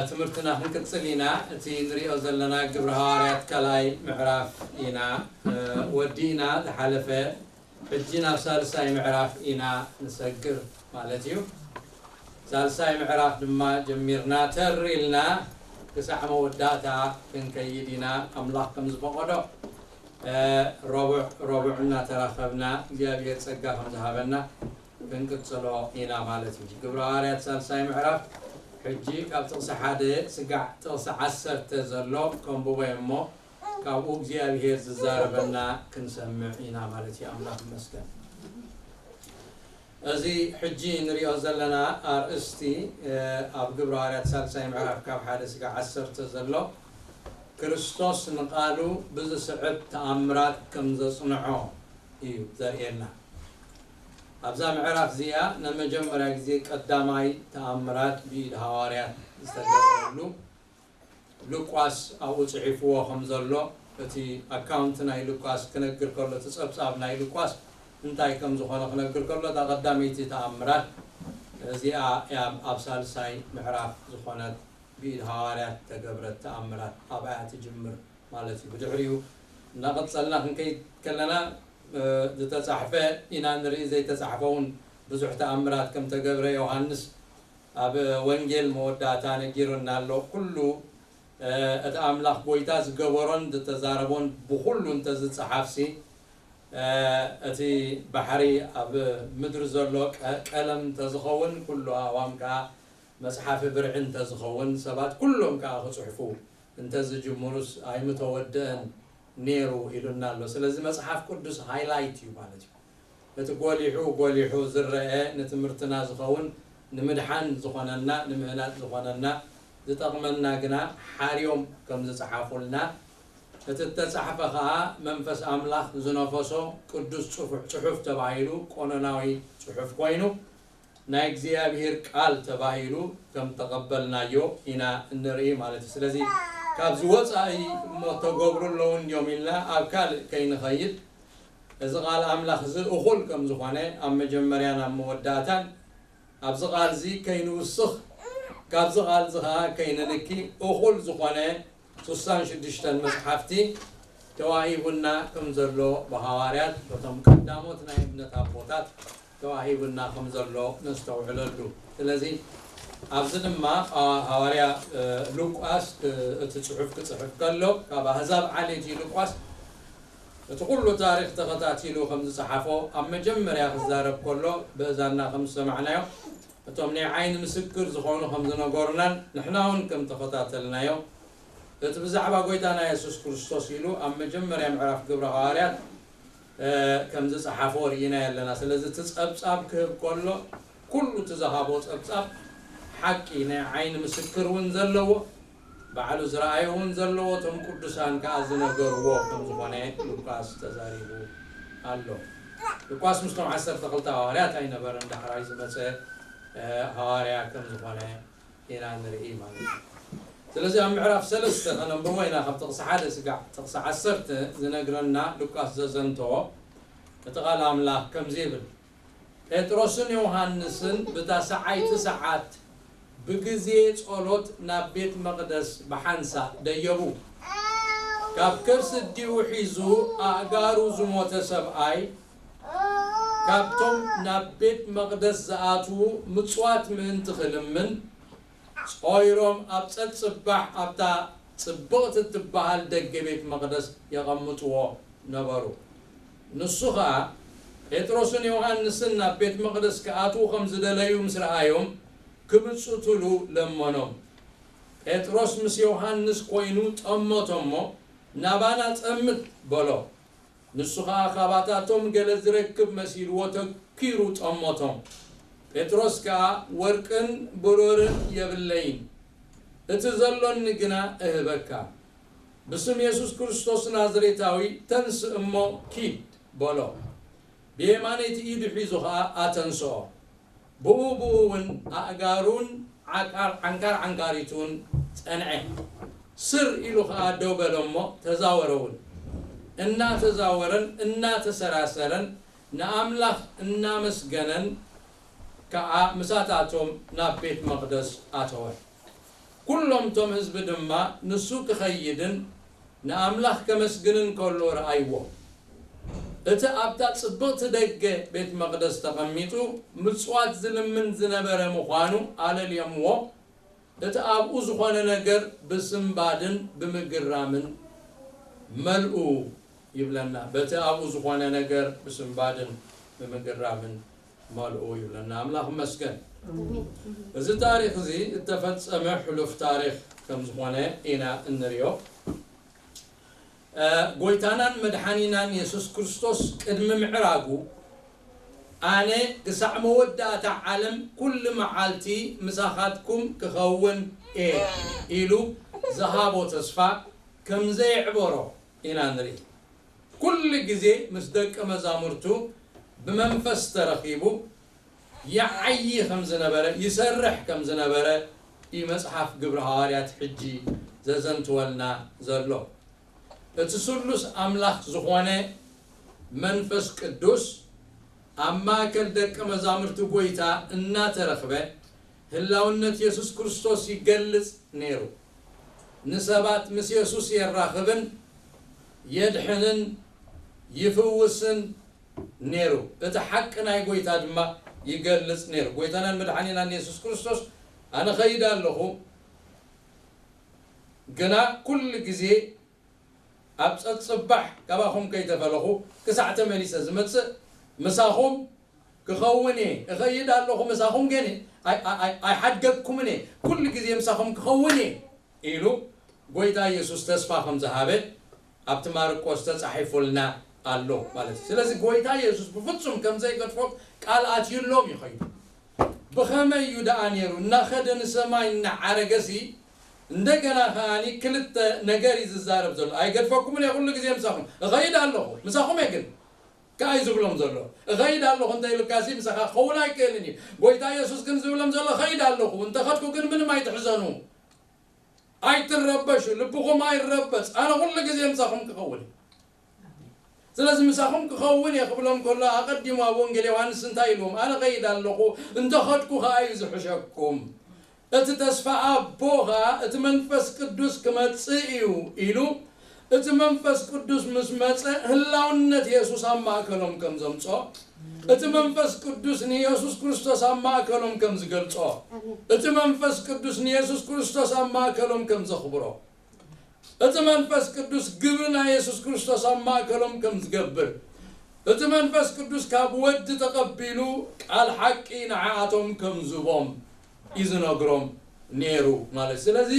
ትምህርትና ክንቅጽል ኢና። እቲ ንሪኦ ዘለና ግብረ ሃዋርያት ካልኣይ ምዕራፍ ኢና ወዲእና ዝሓለፈ። ሕጂ ናብ ሳልሳይ ምዕራፍ ኢና ንሰግር ማለት እዩ። ሳልሳይ ምዕራፍ ድማ ጀሚርና ተር ኢልና ክሳዕ መወዳእታ ክንከይድ ኢና። ኣምላኽ ከም ዝፈቐዶ ረቡዕ ረቡዕ እናተራኸብና እግዚኣብሔር ጸጋ ከም ዝሃበና ክንቅጽሎ ኢና ማለት እዩ። ግብረ ሃዋርያት ሳልሳይ ምዕራፍ ሕጂ ካብ ጥቕሲ ሓደ ስጋዕ ጥቕሲ ዓሰርተ ዘሎ ከንብቦ እሞ ካብኡ እግዚኣብሔር ዝዛረበና ክንሰምዕ ኢና ማለት እዩ። ኣምላኽ ይመስገን። እዚ ሕጂ ንሪኦ ዘለና ኣርእስቲ ኣብ ግብረ ሃዋርያት ሳልሳይ ምዕራፍ ካብ ሓደ ስጋዕ ዓሰርተ ዘሎ ክርስቶስ ንቃሉ ብዝስዕብ ተኣምራት ከም ዘጽንዖ እዩ ዘርእየና። ኣብዛ ምዕራፍ እዚኣ ንመጀመርያ ግዜ ቀዳማይ ተኣምራት ብኢድ ሃዋርያት ዝተገበረሉ ሉቃስ ኣብኡ ጽሒፍዎ ከም ዘሎ፣ እቲ ኣካውንት ናይ ሉቃስ ክነግር ከሎ፣ እቲ ጸብጻብ ናይ ሉቃስ እንታይ ከም ዝኾነ ክነግር ከሎ፣ እታ ቀዳመይቲ ተኣምራት እዚኣ እያ ኣብ ሳልሳይ ምዕራፍ ዝኾነት ብኢድ ሃዋርያት ተገብረት ተኣምራት ኣብኣ ትጅምር ማለት እዩ። ብድሕሪኡ እናቐጸልና ክንከይድ ከለና ዝተጻሕፈ ኢና ንርኢ፣ ዘይተጻሕፈ እውን ብዙሕ ተኣምራት ከም ተገብረ ዮሃንስ ኣብ ወንጌል መወዳእታ ነጊሩና ኣሎ። ኩሉ እቲ ኣምላኽ ጎይታ ዝገበሮን ዝተዛረቦን ብኹሉ እንተዝጸሓፍሲ እቲ ባሕሪ ኣብ ምድሪ ዘሎ ቀለም እንተዝኸውን ኩሉ ኣእዋም ከዓ መጽሓፊ ብርዒ እንተዝኸውን ሰባት ኩሎም ከዓ ክጽሕፉ እንተዝጅምሩስ ኣይምተወደአን ነይሩ ኢሉና ኣሎ። ስለዚ መጽሓፍ ቅዱስ ሃይላይት እዩ ማለት እዩ። እቲ ጎሊሑ ጎሊሑ ዝረአ ንትምህርትና ዝኸውን ንምድሓን ዝኾነና ንምህናጽ ዝኾነና ዝጠቕመና ግና ሓርዮም ከም ዝጸሓፉልና እቲ እተጻሕፈ ኸኣ መንፈስ ኣምላኽ ዝነፈሶ ቅዱስ ጽፉሕ ጽሑፍ ተባሂሉ ቆኖናዊ ጽሑፍ ኮይኑ ናይ እግዚኣብሔር ቃል ተባሂሉ ከም ተቐበልናዮ ኢና እንርኢ ማለት እዩ። ስለዚ ካብዚ ወፃኢ እሞ ተገብሩ ኣለዉ እንዲዮም ኢልና ኣብ ካልእ ከይንኸይድ እዚ ቃል ኣምላኽ እዚ እኹል ከም ዝኾነ ኣብ መጀመርያን ኣብ መወዳእታን ኣብዚ ቃል እዚ ከይንውስኽ ካብዚ ቃል እዚ ኸዓ ከይንንኪ እኹል ዝኾነ ስሳን ሽዱሽተን መጽሓፍቲ ተዋሂቡና ከም ዘሎ ብሃዋርያት በቶም ቀዳሞት ናይ እምነት ኣቦታት ተዋሂቡና ከም ዘሎ ነስተውዕለሉ። ስለዚ ኣብዚ ድማ ሃዋርያ ሉቃስ እቲ ጽሑፍ ክጽሕፍ ከሎ ካብ ኣህዛብ ዓሌት እዩ። ሉቃስ እቲ ኩሉ ታሪኽ ተኸታቲሉ ከም ዝጸሓፎ ኣብ መጀመርያ ክዛረብ ከሎ ብእዛና ከም ዝሰማዕናዮ እቶም ናይ ዓይኒ ምስክር ዝኾኑ ከም ዝነገሩናን ንሕና እውን ከም ተኸታተልናዮ እቲ ብዛዕባ ጎይታና የሱስ ክርስቶስ ኢሉ ኣብ መጀመርያ ምዕራፍ ግብረ ሃዋርያት ከም ዝጸሓፎ ርኢና ኣለና። ስለዚ እቲ ጸብጻብ ክህብ ከሎ ኩሉ እቲ ዝሃቦ ጸብጻብ ሓቂ ናይ ዓይኒ ምስክር እውን ዘለዎ ባዕሉ ዝረኣዮ እውን ዘለዎ እቶም ቅዱሳን ከኣ ዝነገርዎ ከም ዝኾነ ሉቃስ ተዛሪቡ ኣሎ። ሉቃስ ምስቶም ዓሰርተ ክልተ ሃዋርያት ኣይነበረን፣ ዳሕራይ ዝመጸ ሃዋርያ ከም ዝኾነ ኢና ንርኢ ማለት እዩ። ስለዚ ኣብ ምዕራፍ ሰለስተ ከነንብቦ ኢና። ካብ ጥቕሲ ሓደ ስጋዕ ጥቕሲ ዓሰርተ ዝነግረና ሉቃስ ዘዘንተዎ እቲ ቃል ኣምላኽ ከምዚ ይብል፣ ጴጥሮስን ዮሃንስን ብታ ሰዓይቲ ሰዓት ብግዜ ጸሎት ናብ ቤት መቕደስ ብሓንሳእ ደየቡ። ካብ ከርሲ ኣዲኡ ሒዙ ኣእጋሩ ዝሞተ ሰብኣይ ካብቶም ናብ ቤት መቕደስ ዝኣትዉ ምጽዋት ምእንቲ ክልምን ጾይሮም ኣብ ጸጽባሕ ኣብታ ጽብቕቲ እትበሃል ደገ ቤት መቕደስ የቐምጥዎ ነበሩ። ንሱ ኸኣ ጴጥሮስን ዮሃንስን ናብ ቤት መቕደስ ክኣትዉ ከም ዝደለዩ ምስ ረኣዮም ክምጽቱሉ ለመኖም። ጴጥሮስ ምስ ዮሃንስ ኮይኑ ጠመቶ እሞ ናባና ጸምት በሎ። ንሱ ኸኣ ካባታቶም ገለ ዝረክብ መሲልዎ ተኪሩ ጠመቶም። ጴጥሮስ ከኣ ወርቅን ብሩርን የብለይን፣ እቲ ዘሎኒ ግና እህበካ። ብስም የሱስ ክርስቶስ ናዝሬታዊ ተንስእ እሞ ኪድ በሎ። ብየማነይቲ ኢዱ ሒዙ ኸኣ ኣተንስኦ። ብኡ ብኡ እውን ኣእጋሩን ዓንካር ዓንካሪቱን ጸንዐ። ስር ኢሉ ኸኣ ደው በለ እሞ ተዛወረ እውን። እናተዛወረን እናተሰራሰረን ንኣምላኽ እናመስገነን ከኣ ምሳታቶም ናብ ቤት መቕደስ ኣተወ። ኩሎም እቶም ህዝቢ ድማ ንሱ ክኸይድን ንኣምላኽ ከመስግንን ከሎ ረኣይዎ። እቲ ኣብታ ጽብቕቲ ደገ ቤት መቕደስ ተቐሚጡ ምጽዋት ዝልምን ዝነበረ ምዃኑ ኣለልዮምዎ። እቲ ኣብኡ ዝኾነ ነገር ብስንባድን ብምግራምን መልኡ ይብለና። በቲ ኣብኡ ዝኾነ ነገር ብስንባድን ብምግራምን መልኡ ይብለና። ኣምላኽ ይመስገን። እዚ ታሪኽ እዚ እተፈጸመ ሕሉፍ ታሪኽ ከም ዝኾነ ኢና እንርእዮ። ጎይታናን መድሓኒናን የሱስ ክርስቶስ ቅድሚ ምዕራጉ፣ ኣነ ክሳዕ መወዳእታ ዓለም ኩሉ መዓልቲ ምሳኻትኩም ክኸውን እየ ኢሉ ዝሃቦ ተስፋ ከም ዘየዕበሮ ኢና ንርኢ። ኩሉ ግዜ ምስ ደቂ መዛሙርቱ ብመንፈስ ተረኺቡ ይዓዪ ከም ዝነበረ፣ ይሰርሕ ከም ዝነበረ እዩ መጽሓፍ ግብሪ ሃዋርያት ሕጂ ዘዘንትወልና ዘሎ። እቲ ስሉስ ኣምላኽ ዝኾነ መንፈስ ቅዱስ ኣብ ማእከል ደቂ መዛሙርቲ ጎይታ እናተረኽበ ህላውነት የሱስ ክርስቶስ ይገልጽ ነይሩ። ንሰባት ምስ የሱስ የራኽብን የድሕንን ይፍውስን ነይሩ። እቲ ሓቂ ናይ ጎይታ ድማ ይገልጽ ነይሩ። ጎይታናን መድሓኒናን የሱስ ክርስቶስ ኣነ ኸይድ ኣለኹ፣ ግና ኩሉ ግዜ ኣብ ጸጽባሕ ካባኹም ከይተፈለኹ ክሳዕ ተመሊሰ ዝመጽእ ምሳኹም ክኸውን እየ። እኸይድ ኣለኹ ምሳኹም፣ ገኒ ኣይ- ኣይ- ኣይ- ኣይሓድገኩምን እየ። ኩሉ ግዜ ምሳኹም ክኸውን እየ ኢሉ ጎይታ ኢየሱስ ተስፋ ከም ዝሃበ ኣብቲ ማርቆስ ተጻሒፉልና ኣሎ ማለት እዩ። ስለዚ ጎይታ ኢየሱስ ብፍጹም ከም ዘይገድፎም ቃል ኣትዩሎም እዩ ኸይዱ። ብኸመይ እዩ ደኣ ነይሩ? እናኸደ ንሰማይ እናዓረገሲ እንደገና ከኣኒ ክልተ ነገር እዩ ዝዛረብ ዘሎ። ኣይገድፈኩምን እየ፣ ኩሉ ግዜ ምሳኹም። እኸይድ ኣለኹ፣ ምሳኹም እየ ግን ከኣ እዩ ዝብሎም ዘሎ። እኸይድ ኣለኹ እንተ ኢሉካሲ ምሳኻ ክኸውን ኣይክእልን እዩ። ጎይታ ኢየሱስ ግን ዝብሎም ዘሎ እኸይድ ኣለኹ፣ እንተ ኸድኩ ግን ምንም ኣይትሕዘኑ። ኣይትረበሹ፣ ልብኹም ኣይረበጽ፣ ኣነ ኩሉ ግዜ ምሳኹም ክኸውን። ስለዚ ምሳኹም ክኸውን እየ ክብሎም ከሎ ኣቐዲሙ ኣብ ወንጌል ዮሃንስ እንታይ ኢልዎም? ኣነ ኸይድ ኣለኹ፣ እንተ ኸድኩ ኸኣ እዩ ዝሕሸኩም። እቲ ተስፋ ኣቦ ኸኣ እቲ መንፈስ ቅዱስ ክመጽእ እዩ ኢሉ፣ እቲ መንፈስ ቅዱስ ምስ መጸ ህላውነት የሱስ ኣብ ማእከሎም ከም ዘምጾ፣ እቲ መንፈስ ቅዱስ ንየሱስ ክርስቶስ ኣብ ማእከሎም ከም ዝገልጾ፣ እቲ መንፈስ ቅዱስ ንየሱስ ክርስቶስ ኣብ ማእከሎም ከም ዘኽብሮ፣ እቲ መንፈስ ቅዱስ ግብሪ ናይ የሱስ ክርስቶስ ኣብ ማእከሎም ከም ዝገብር፣ እቲ መንፈስ ቅዱስ ካብ ወዲ ተቐቢሉ ቃል ሓቂ ንዓኣቶም ከም ዝቦም እዩ ዝነግሮም ነይሩ ማለት። ስለዚ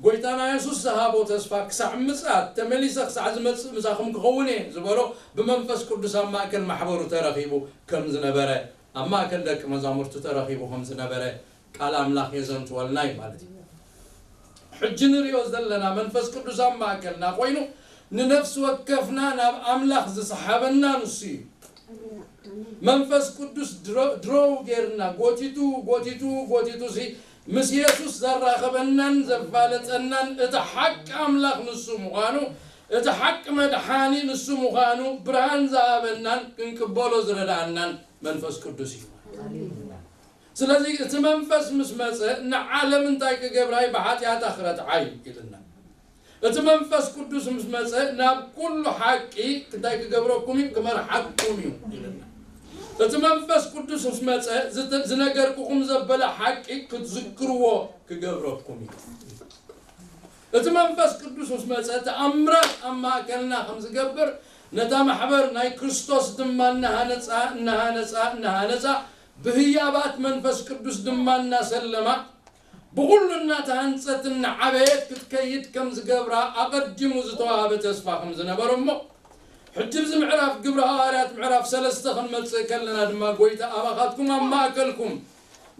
ጎይታና የሱስ ዝሃቦ ተስፋ ክሳዕ ምጽኣት ተመሊሰ ክሳዕ ዝመጽእ ምሳኹም ክኸውን እየ ዝበሎ ብመንፈስ ቅዱስ ኣብ ማእከል ማሕበሩ ተረኺቡ ከም ዝነበረ፣ ኣብ ማእከል ደቂ መዛሙርቱ ተረኺቡ ከም ዝነበረ ቃል ኣምላኽ የዘንትወልና እዩ ማለት እዩ። ሕጂ ንሪኦ ዘለና መንፈስ ቅዱስ ኣብ ማእከልና ኮይኑ ንነፍሲ ወከፍና ናብ ኣምላኽ ዝሰሓበና ንሱ እዩ። መንፈስ ቅዱስ ድሮ- ድሮው ጌርና ጎቲቱ ጎቲቱ ጎቲቱ ሲ ምስ የሱስ ዘራኸበናን ዘፋለጠናን እቲ ሓቂ ኣምላኽ ንሱ ምዃኑ፣ እቲ ሓቂ መድሓኒ ንሱ ምዃኑ ብርሃን ዝሃበናን ክንቅበሎ ዝረድኣናን መንፈስ ቅዱስ እዩ። ስለዚ እቲ መንፈስ ምስ መጸ ንዓለም እንታይ ክገብራይ ብሓጢኣታ ክረትዓይ ኢልና። እቲ መንፈስ ቅዱስ ምስ መጸ ናብ ኩሉ ሓቂ እንታይ ክገብረኩም እዩ? ክመርሓኩም እዩ ኢልና። እቲ መንፈስ ቅዱስ ምስ መጸ ዝተ- ዝነገርኩኹም ዘበለ ሓቂ ክትዝክርዎ ክገብረኩም እዩ። እቲ መንፈስ ቅዱስ ምስ መጸ ተኣምራት ኣብ ማእከልና ከም ዝገብር ነታ ማሕበር ናይ ክርስቶስ ድማ እናሃነጻ እናሃነጻ እናሃነጻ ብህያባት መንፈስ ቅዱስ ድማ እናሰለማ ብኹሉ እናተሃንጸት እናዓበየት ክትከይድ ከም ዝገብራ ኣቐዲሙ ዝተዋህበ ተስፋ ከም ዝነበረ እሞ ሕጂ ኣብዚ ምዕራፍ ግብሪ ሃዋርያት ምዕራፍ ሰለስተ ክንመጽእ ከለና ድማ ጎይታ ኣባኻትኩም ኣብ ማእከልኩም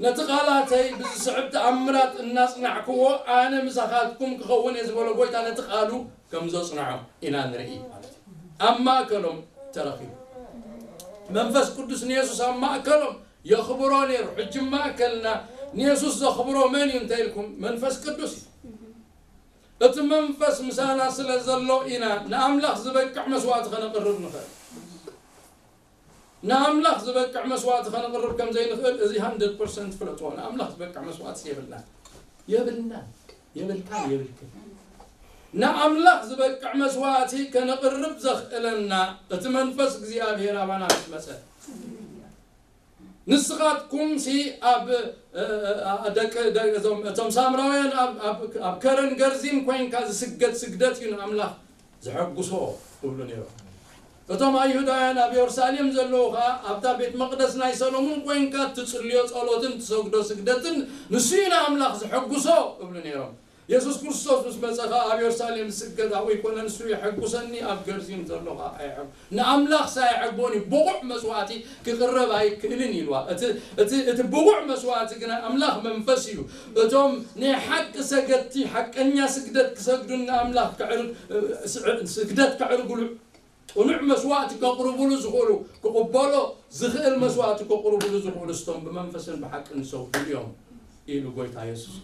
ነቲ ቃላተይ ብዝስዕብ ተኣምራት እናጽናዕክዎ ኣነ ምሳኻትኩም ክኸውን እየ ዝበሎ ጎይታ ነቲ ቃሉ ከም ዘጽንዖ ኢና ንርኢ ማለት እዩ። ኣብ ማእከሎም ተረኺቡ መንፈስ ቅዱስ ንየሱስ ኣብ ማእከሎም የኽብሮ ነይሩ። ሕጂ ማእከልና ንየሱስ ዘኽብሮ መን እዩ እንተ ኢልኩም መንፈስ ቅዱስ እዩ። እቲ መንፈስ ምሳና ስለ ዘሎ ኢና ንኣምላኽ ዝበቅዕ መስዋዕቲ ከነቕርብ ንኽእል። ንኣምላኽ ዝበቅዕ መስዋዕቲ ከነቕርብ ከም ዘይንኽእል እዚ ሃንድረድ ፐርሰንት ፍለጥዎ። ንኣምላኽ ዝበቅዕ መስዋዕቲ የብልና የብልና። የብልካን የብልክን። ንኣምላኽ ዝበቅዕ መስዋእቲ ከነቕርብ ዘኽእለና እቲ መንፈስ እግዚኣብሔር ኣባና ምስ መጸ። ንስኻትኩም ሲ ኣብ፣ እ፣ እ፣ ደቂ፣ ደ-፣ እዞም፣ እቶም ሳምራውያን ኣብ፣ ኣብ፣ ኣብ ከረን ገርዚም ኮይንካ ዝስገድ ስግደት እዩ ንኣምላኽ ዘሐጉሶ እብሉ ነይሮም። እቶም ኣይሁዳውያን ኣብ የሩሳሌም ዘለዉ ኸኣ ኣብታ ቤት መቕደስ ናይ ሰሎሞን ኮይንካ ትጽልዮ ጸሎትን ትሰግዶ ስግደትን ንሱ እዩ ንኣምላኽ ዘሐጉሶ እብሉ ነይሮም። የሱስ ክርስቶስ ምስ መጸ ኸኣ ኣብ የሩሳሌም ዝስገድ ኣብኡ ኣይኮነን፣ ንሱ የሐጉሰኒ፣ ኣብ ገርዚም ዘሎ ኸኣ ኣየሐጉ-፣ ንኣምላኽ ሳየዐግቦኒ ብቑዕ መስዋእቲ ክቕረብ ኣይክእልን ኢልዋ። እቲ፣ እቲ፣ እቲ ብቑዕ መስዋእቲ ግና ኣምላኽ መንፈስ እዩ። እቶም ናይ ሓቂ ሰገድቲ፣ ሓቀኛ ስግደት ክሰግዱን ንኣምላኽ ከዕር-፣ ስግደት ከዕርጉሉ ጥኑዕ መስዋእቲ ከቕርቡሉ ዝኽእሉ፣ ክቕበሎ ዝኽእል መስዋእቲ ከቕርቡሉ ዝኽእሉ፣ እስቶም ብመንፈስን ብሓቅን ዝሰግዱሉ እዮም ኢሉ ጎይታ የሱስ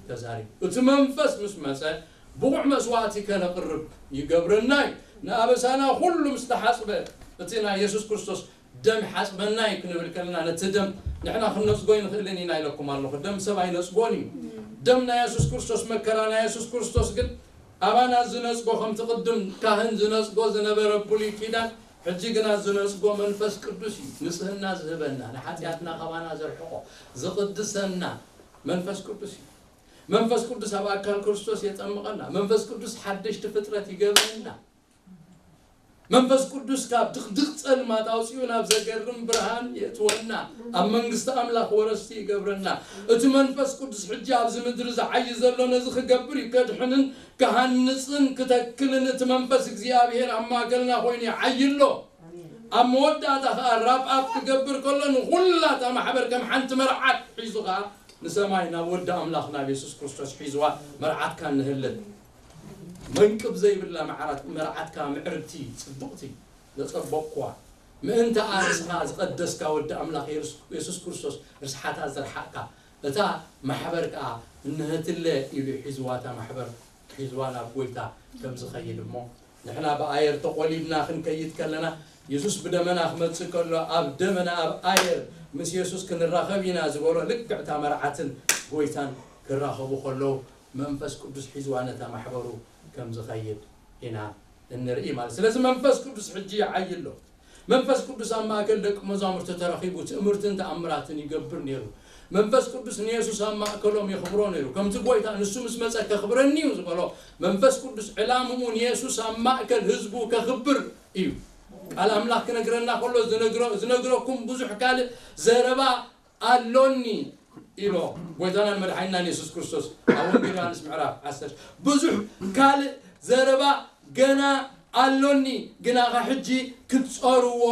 ተዛሪቡ። እቲ መንፈስ ምስ መጸ፣ ብቑዕ መስዋእቲ ከነቕርብ ይገብረና እዩ። ንኣበሳና ኩሉ ምስ ተሓጽበ፣ እቲ ናይ የሱስ ክርስቶስ ደም ሓጽበና እዩ ክንብል ከለና፣ ነቲ ደም ንሕና ክንነጽጎ ኣይንኽእልን ኢና ኢለኩም ኣለኹ። ደም ሰብ ኣይነጽጎን እዩ። ደም ናይ የሱስ ክርስቶስ፣ መከራ ናይ የሱስ ክርስቶስ ግን ኣባና ዝነጽጎ፣ ከምቲ ቅድም ካህን ዝነጽጎ ዝነበረ ብሉይ ኪዳን፣ ሕጂ ግና ዝነጽጎ መንፈስ ቅዱስ እዩ። ንጽህና ዝህበና፣ ንሓጢኣትና ካባና ዘርሕቆ፣ ዝቕድሰና መንፈስ ቅዱስ እዩ። መንፈስ ቅዱስ ኣብ ኣካል ክርስቶስ የጠምቐና። መንፈስ ቅዱስ ሓደሽቲ ፍጥረት ይገብረና። መንፈስ ቅዱስ ካብ ድቕድቕ ጸልማት ኣውጺኡ ናብ ዘገርም ብርሃን የእትወና። ኣብ መንግስቲ ኣምላኽ ወረስቲ ይገብረና። እቲ መንፈስ ቅዱስ ሕጂ ኣብዚ ምድሪ ዝዓዪ ዘሎ ነዚ ክገብር እዩ። ከድሕንን ክሃንጽን ክተክልን እቲ መንፈስ እግዚኣብሔር ኣብ ማእከልና ኮይኑ ይዓዪ ኣሎ። ኣብ መወዳእታ ኸኣ ራፕ ኣፕ ክገብር ከሎ ንኹላታ ማሕበር ከም ሓንቲ መርዓት ሒዙ ኸኣ ንሰማይ ናብ ወዲ ኣምላኽ ናብ የሱስ ክርስቶስ ሒዝዋ መርዓትካ ንህልን። መንቅብ ዘይብላ መዓራት-፣ መርዓትካ ምዕርግቲ ጽብቕቲ ዘጸበቕኳ ምእንተ ኣርእስኻ ዝቐደስካ ወዲ ኣምላኽ የሱስ-፣ የሱስ ክርስቶስ ርስሓታ ዘርሓቕካ እታ ማሕበር ከኣ እንህትለ ኢሉ ሒዝዋ እታ ማሕበር ሒዝዋ ናብ ጎይታ ከም ዝኸይድ እሞ ንሕና ብኣየር ተቖሊድና ክንከይድ ከለና የሱስ ብደመና ክመጽእ ከሎ ኣብ ደመና ኣብ ኣየር ምስ የሱስ ክንራኸብ ኢና ዝበሎ ልክዕ እታ መርዓትን ጎይታን ክራኸቡ ከለዉ መንፈስ ቅዱስ ሒዝዋ ነታ ማሕበሩ ከም ዝኸይድ ኢና እንርኢ ማለት። ስለዚ መንፈስ ቅዱስ ሕጂ ይዓዪ ኣሎ። መንፈስ ቅዱስ ኣብ ማእከል ደቂ መዛሙርቱ ተረኺቡ ትእምርትን ተኣምራትን ይገብር ነይሩ። መንፈስ ቅዱስ ንየሱስ ኣብ ማእከሎም የኽብሮ ነይሩ። ከምቲ ጎይታ ንሱ ምስ መጸ ከኽብረኒ እዩ ዝበሎ መንፈስ ቅዱስ ዕላምኡ ንየሱስ ኣብ ማእከል ህዝቡ ከኽብር እዩ። ቃል ኣምላኽ ክነግረና ከሎ ዝነግሮ-፣ ዝነግረኩም ብዙሕ ካልእ ዘረባ ኣሎኒ ኢሎ ጎይታናን መድሓኒናን የሱስ ክርስቶስ ኣብ ወንጌል ዮሃንስ ምዕራፍ ዓሰርተ ብዙሕ ካልእ ዘረባ ገና ኣሎኒ፣ ግናኸ ሕጂ ክትጸርዎ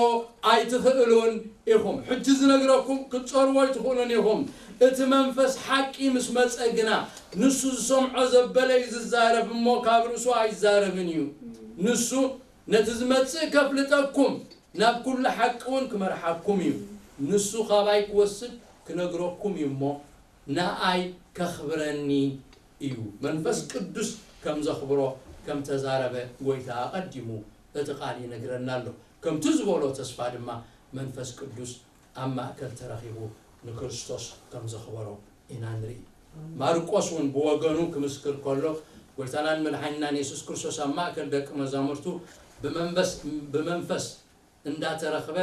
ኣይትኽእሉን ኢኹም። ሕጂ ዝነግረኩም ክትጸርዎ ኣይትኽእሉን ኢኹም። እቲ መንፈስ ሓቂ ምስ መጸ ግና ንሱ ዝሰምዖ ዘበለ እዩ ዝዛረብ እሞ ካብ ርእሱ ኣይዛረብን እዩ። ንሱ ነቲ ዝመጽእ ከፍልጠኩም ናብ ኩሉ ሓቂ እውን ክመርሓኩም እዩ። ንሱ ካባይ ክወስድ ክነግረኩም እዩ እሞ ንኣይ ከኽብረኒ እዩ። መንፈስ ቅዱስ ከም ዘኽብሮ ከም ተዛረበ ጎይታ ኣቐዲሙ እቲ ቃል ይነግረና ኣሎ። ከምቲ ዝበሎ ተስፋ ድማ መንፈስ ቅዱስ ኣብ ማእከል ተረኺቡ ንክርስቶስ ከም ዘኽበሮ ኢና ንርኢ። ማርቆስ እውን ብወገኑ ክምስክር ከሎ ጎይታናን መድሓኒናን የሱስ ክርስቶስ ኣብ ማእከል ደቂ መዛሙርቱ ብመንፈስ፣ ብመንፈስ እንዳተረኽበ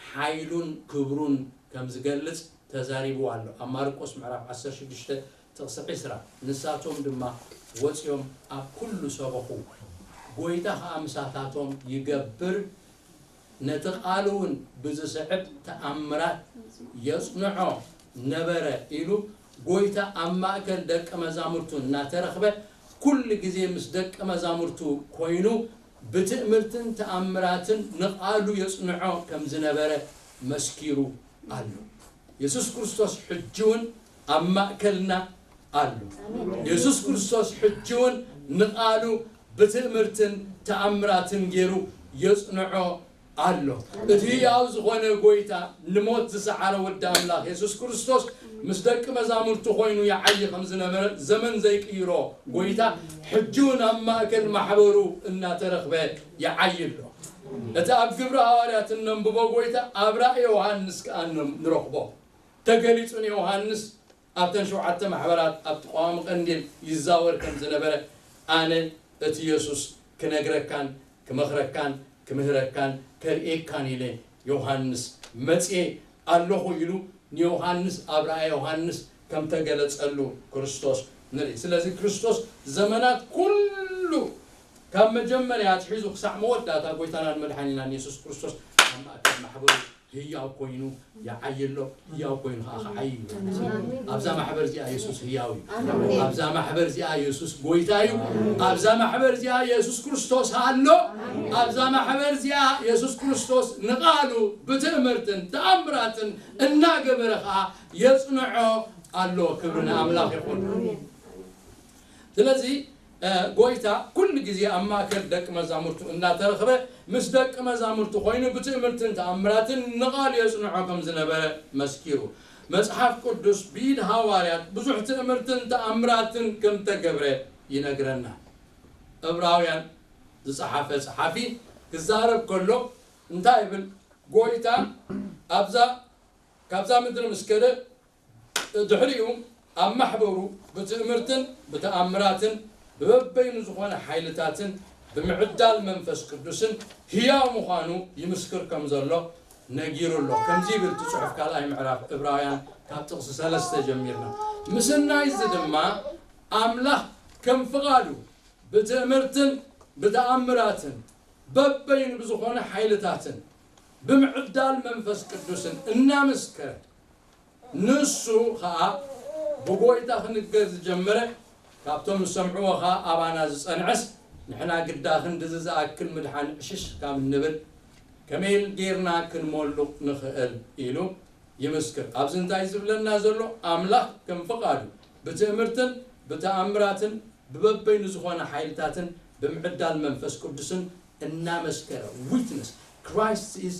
ሓይሉን ክብሩን ከም ዝገልጽ ተዛሪቡ ኣሎ። ኣብ ማርቆስ ምዕራፍ ዓሰርተ ሽዱሽተ ጥቕሲ ዕስራ ንሳቶም ድማ ወጺኦም ኣብ ኩሉ ሰበኹ። ጎይታ ኸኣ ምሳታቶም ይገብር፣ ነቲ ቃል እውን ብዝስዕብ ተኣምራት የጽንዖ ነበረ ኢሉ ጎይታ ኣብ ማእከል ደቂ መዛሙርቱ እናተረኽበ ኩሉ ግዜ ምስ ደቂ መዛሙርቱ ኮይኑ ብትእምርትን ተኣምራትን ንቓሉ የጽንዖ ከም ዝነበረ መስኪሩ ኣሎ። የሱስ ክርስቶስ ሕጂ እውን ኣብ ማእከልና ኣሎ። የሱስ ክርስቶስ ሕጂ እውን ንቓሉ ብትእምርትን ተኣምራትን ገይሩ የጽንዖ ኣሎ። እቲ ህያው ዝኾነ ጎይታ ንሞት ዝሰዓረ ወዲ ኣምላኽ የሱስ ክርስቶስ ምስ ደቂ መዛሙርቱ ኮይኑ ይዓዪ ከም ዝነበረ ዘመን ዘይቅይሮ ጎይታ ሕጂ እውን ኣብ ማእከል ማሕበሩ እናተረኽበ ይዓዪ ኣሎ። እቲ ኣብ ግብሪ ሃዋርያት እነንብቦ ጎይታ ኣብ ራእይ ዮሃንስ ከኣ ን-፣ ንረኽቦ። ተገሊጹ ንዮሃንስ ኣብተን ሸውዓተ ማሕበራት ኣብቲ ቀዋሚ ቀንዲል ይዛወር ከም ዝነበረ ኣነ እቲ የሱስ ክነግረካን ክመኽረካን ክምህረካን ከርእየካን ኢለ ዮሃንስ መጽኤ ኣለኹ ኢሉ ንዮሃንስ ኣብ ራእየ ዮሃንስ ከም ተገለጸሉ ክርስቶስ ንርኢ። ስለዚ ክርስቶስ ዘመናት ኩሉ ካብ መጀመርያ ኣትሒዙ ክሳዕ መወዳእታ ጎይታናን መድሓኒናን የሱስ ክርስቶስ ኣብ ማእከል ማሕበሩ ህያው ኮይኑ ይዓይ ኣሎ፣ ህያው ኮይኑ ከዓ ክዓይ እዩ። ኣብዛ ማሕበር እዚኣ የሱስ ህያው እዩ። ኣብዛ ማሕበር እዚኣ የሱስ ጎይታ እዩ። ኣብዛ ማሕበር እዚኣ የሱስ ክርስቶስ ኣሎ። ኣብዛ ማሕበር እዚኣ የሱስ ክርስቶስ ንቓሉ ብትእምርትን ተኣምራትን እናገበረ ከዓ የጽንዖ ኣሎ። ክብሪ ንኣምላኽ ይኹን። ስለዚ ጎይታ ኩሉ ግዜ ኣብ ማእከል ደቂ መዛሙርቱ እናተረኽበ ምስ ደቂ መዛሙርቱ ኮይኑ ብትእምርትን ተኣምራትን ንቓሉ የጽንዖ ከም ዝነበረ መስኪሩ። መጽሓፍ ቅዱስ ብኢድ ሃዋርያት ብዙሕ ትእምርትን ተኣምራትን ከም ተገብረ ይነግረና። ዕብራውያን ዝጸሓፈ ጸሓፊ ክዛረብ ከሎ እንታይ ይብል? ጎይታ ኣብዛ ካብዛ ምድሪ ምስ ከደ ድሕሪኡ ኣብ ማሕበሩ ብትእምርትን ብተኣምራትን ብበበይኑ ዝኾነ ሓይልታትን ብምዕዳል መንፈስ ቅዱስን ህያው ምዃኑ ይምስክር ከም ዘሎ ነጊሩ ኣሎ። ከምዚ ይብል እቲ ጽሑፍ ካልኣይ ምዕራፍ ዕብራውያን ካብ ጥቕሲ ሰለስተ ጀሚርና። ምስናይዚ ድማ ኣምላኽ ከም ፍቓዱ ብትእምርትን ብተኣምራትን በበይኑ ብዝኾነ ሓይልታትን ብምዕዳል መንፈስ ቅዱስን እናመስከረ ንሱ ኸኣ ብጎይታ ክንገር ዝጀመረ ካብቶም ዝሰምዕዎ ኸኣ ኣባና ዝጸንዐስ ንሕና ግዳ ክንድዚ ዝኣክል ምድሓን ዕሽሽ ካብ እንብል ከመይ ጌርና ክንመሉቕ ንኽእል ኢሉ ይምስክር። ኣብዚ እንታይ ዝብለና ዘሎ ኣምላኽ ከም ፍቓዱ ብትእምርትን ብተኣምራትን ብበበይኑ ዝኾነ ሓይልታትን ብምዕዳል መንፈስ ቅዱስን እናመስከረ witness Christ is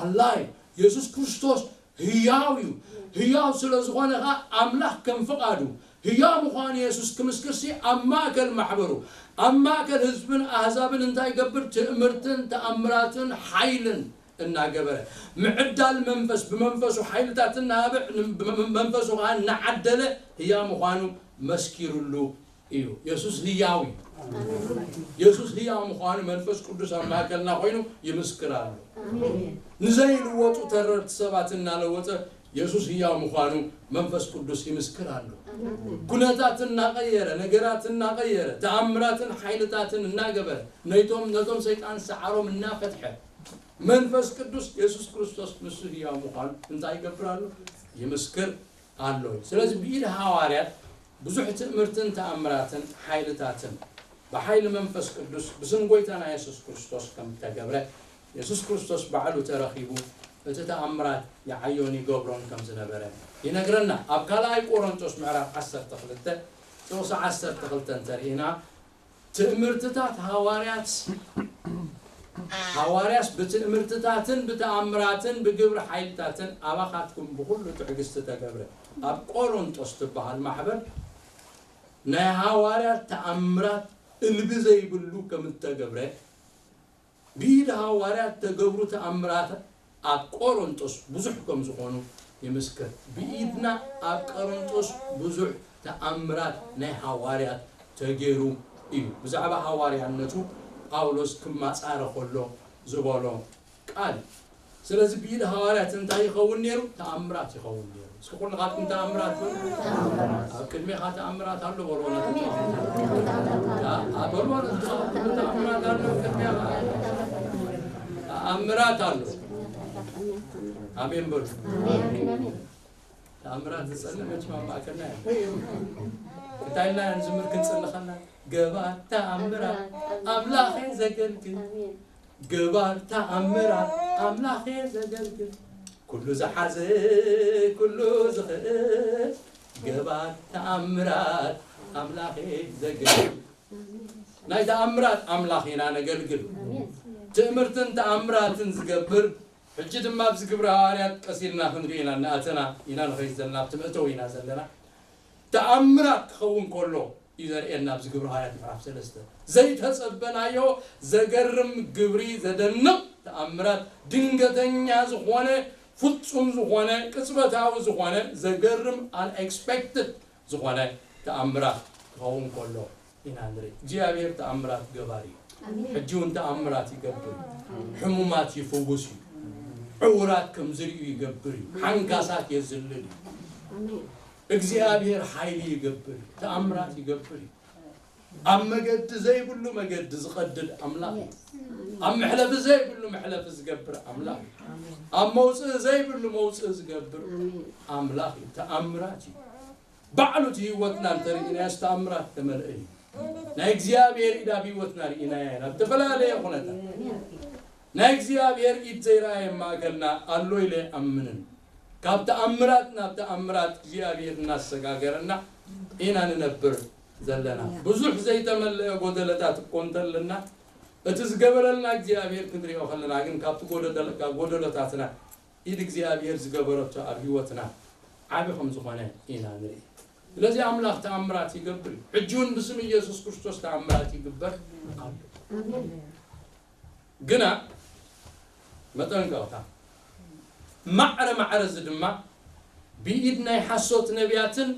alive የሱስ ክርስቶስ ህያው እዩ። ህያው ስለ ዝኾነ ኸዓ ኣምላኽ ከም ፍቓዱ ህያው ምዃኑ የሱስ ክምስክርሲ ኣብ ማእከል ማሕበሩ ኣብ ማእከል ህዝብን ኣህዛብን እንታይ ይገብር? ትእምርትን ተኣምራትን ሓይልን እናገበረ ምዕዳል መንፈስ ብመንፈሱ ሓይልታት እናሃበ መንፈሱ ከዓ እናዓደለ ህያው ምዃኑ መስኪሩሉ እዩ። የሱስ ህያው እዩ። የሱስ ህያው ምዃኑ መንፈስ ቅዱስ ኣብ ማእከልና ኮይኑ ይምስክር ኣሎ። ንዘይልወጡ ተረርቲ ሰባት እናለወጠ የሱስ ህያው ምዃኑ መንፈስ ቅዱስ ይምስክር ኣሎ። ኩነታት እናቐየረ ነገራት እናቐየረ ተኣምራትን ሓይልታትን እናገበረ ነቶም ነቶም ሰይጣን ሰዓሮም እናፈትሐ መንፈስ ቅዱስ የሱስ ክርስቶስ ንሱ ህያው ምዃኑ እንታይ ይገብር ኣሎ? ይምስክር ኣሎ። ስለዚ ብኢድ ሃዋርያት ብዙሕ ትእምርትን ተኣምራትን ሓይልታትን ብሓይሊ መንፈስ ቅዱስ ብስም ጎይታና የሱስ ክርስቶስ ከም ተገብረ የሱስ ክርስቶስ ባዕሉ ተረኺቡ እቲ ተኣምራት ይዓዮን ይገብሮን ከም ዝነበረ ይነግረና። ኣብ ካልኣይ ቆሮንቶስ ምዕራፍ ዓሰርተ ክልተ ጥቕሲ ዓሰርተ ክልተ እንተርኢና ትእምርትታት ሃዋርያት ሃዋርያስ ብትእምርትታትን ብተኣምራትን ብግብሪ ሓይልታትን ኣባኻትኩም ብኹሉ ትዕግስቲ ተገብረ። ኣብ ቆሮንጦስ ትበሃል ማሕበር ናይ ሃዋርያት ተኣምራት እልቢ ዘይብሉ ከም እተገብረ ብኢድ ሃዋርያት ተገብሩ ተኣምራት ኣብ ቆሮንጦስ ብዙሕ ከም ዝኾኑ ይምስክር። ብኢድና ኣብ ቆሮንጦስ ብዙሕ ተኣምራት ናይ ሃዋርያት ተገይሩ እዩ። ብዛዕባ ሃዋርያነቱ ጳውሎስ ክማጻረ ከሎ ዝበሎ ቃል እዩ። ስለዚ ብኢድ ሃዋርያት እንታይ ይኸውን ነይሩ? ተኣምራት ይኸውን ነይሩ። እስኪ ኩልኻትኩም ተኣምራት በሉ። ኣብ ቅድሜኻ ተኣምራት ኣሎ በልዎ ነቲ ተኣምራት። በልዎ ነቲ ተኣምራት ኣሎ ቅድሜኻ። ተኣምራት ኣሎ። ኣሜን በሉ። ተኣምራት ዝጸልእ መቸም ኣብ ማእከልና የለን። እንታይ ኢልና ንዝምር ክንጽሊ ከለና ገባር ተኣምራት ኣምላኸ ዘገልግል ገባር ተኣምራት ኣምላኸ ዘገልግል ኩሉ ዝሓዘ ኩሉ ዝኽእል ገባር ተኣምራት ኣምላኸ ዘገልግል ናይ ተኣምራት ኣምላኽ ኢና ነገልግል። ትእምርትን ተኣምራትን ዝገብር ሕጂ ድማ ኣብዚ ግብረ ሃዋርያት ቀስ ኢልና ክንርኢ ኢና እናኣተና ኢና ንኸይድ ዘለና ኣብቲ መእተዊ ኢና ዘለና። ተኣምራት ክኸውን ከሎ እዩ ዘርእየና ኣብዚ ግብረ ሃዋርያት ምዕራፍ ሰለስተ ዘይተጸበናዮ ዘገርም ግብሪ ዘደንቕ ተኣምራት ድንገተኛ ዝኾነ ፍጹም ዝኾነ፣ ቅጽበታዊ ዝኾነ፣ ዘገርም፣ unexpected ዝኾነ ተኣምራት ክኸውን ከሎ ኢና ንርኢ። እግዚኣብሔር ተኣምራት ገባሪ እዩ። ኣሜን። ሕጂ እውን ተኣምራት ይገብር እዩ። ኣሜን። ሕሙማት ይፍውስ እዩ። ኣሜን። ዕውራት ከም ዝርእዩ ይገብር እዩ። ኣሜን። ሓንካሳት የዝልል እዩ። ኣሜን። እግዚኣብሔር ሓይሊ ይገብር እዩ። ተኣምራት ይገብር እዩ። ኣብ መገዲ ዘይብሉ መገዲ ዝቐድድ ኣምላኽ እዩ። ኣብ መሕለፊ ዘይብሉ መሕለፊ ዝገብር ኣምላኽ እዩ። ኣብ መውፅኢ ዘይብሉ መውፅኢ ዝገብር ኣምላኽ እዩ። ተኣምራት እዩ። ባዕሉ እቲ ህይወትና እንተርኢናዮስ ተኣምራት ተመልአ እዩ። ናይ እግዚኣብሔር ኢድ ኣብ ህይወትና ርኢናዮ ኢና። ኣብ ዝተፈላለየ ኩነታት ናይ እግዚኣብሔር ኢድ ዘይረኣየ ማእከልና ኣሎ ኢለ ኣይኣምንን። ካብ ተኣምራት ናብ ተኣምራት እግዚኣብሔር እናሰጋገረና ኢና ንነብር ዘለና። ብዙሕ ዘይተመለአ ጎደለታት እኮ እንተለና፣ እቲ ዝገበረልና እግዚኣብሔር ክንሪኦ ከለና ግን ካብቲ ጎደለ-፣ ካብ ጎደሎታትና ኢድ እግዚኣብሔር ዝገበረቶ ኣብ ህይወትና ዓቢ ከም ዝኾነ ኢና ንርኢ። ስለዚ ኣምላኽ ተኣምራት ይገብር እዩ። ሕጂ እውን ብስም ኢየሱስ ክርስቶስ ተኣምራት ይግበር ኣሎ። ኣሜን። ግና መጠንቀቕታ፣ ማዕረ ማዕረ እዚ ድማ ብኢድ ናይ ሓሶት ነቢያትን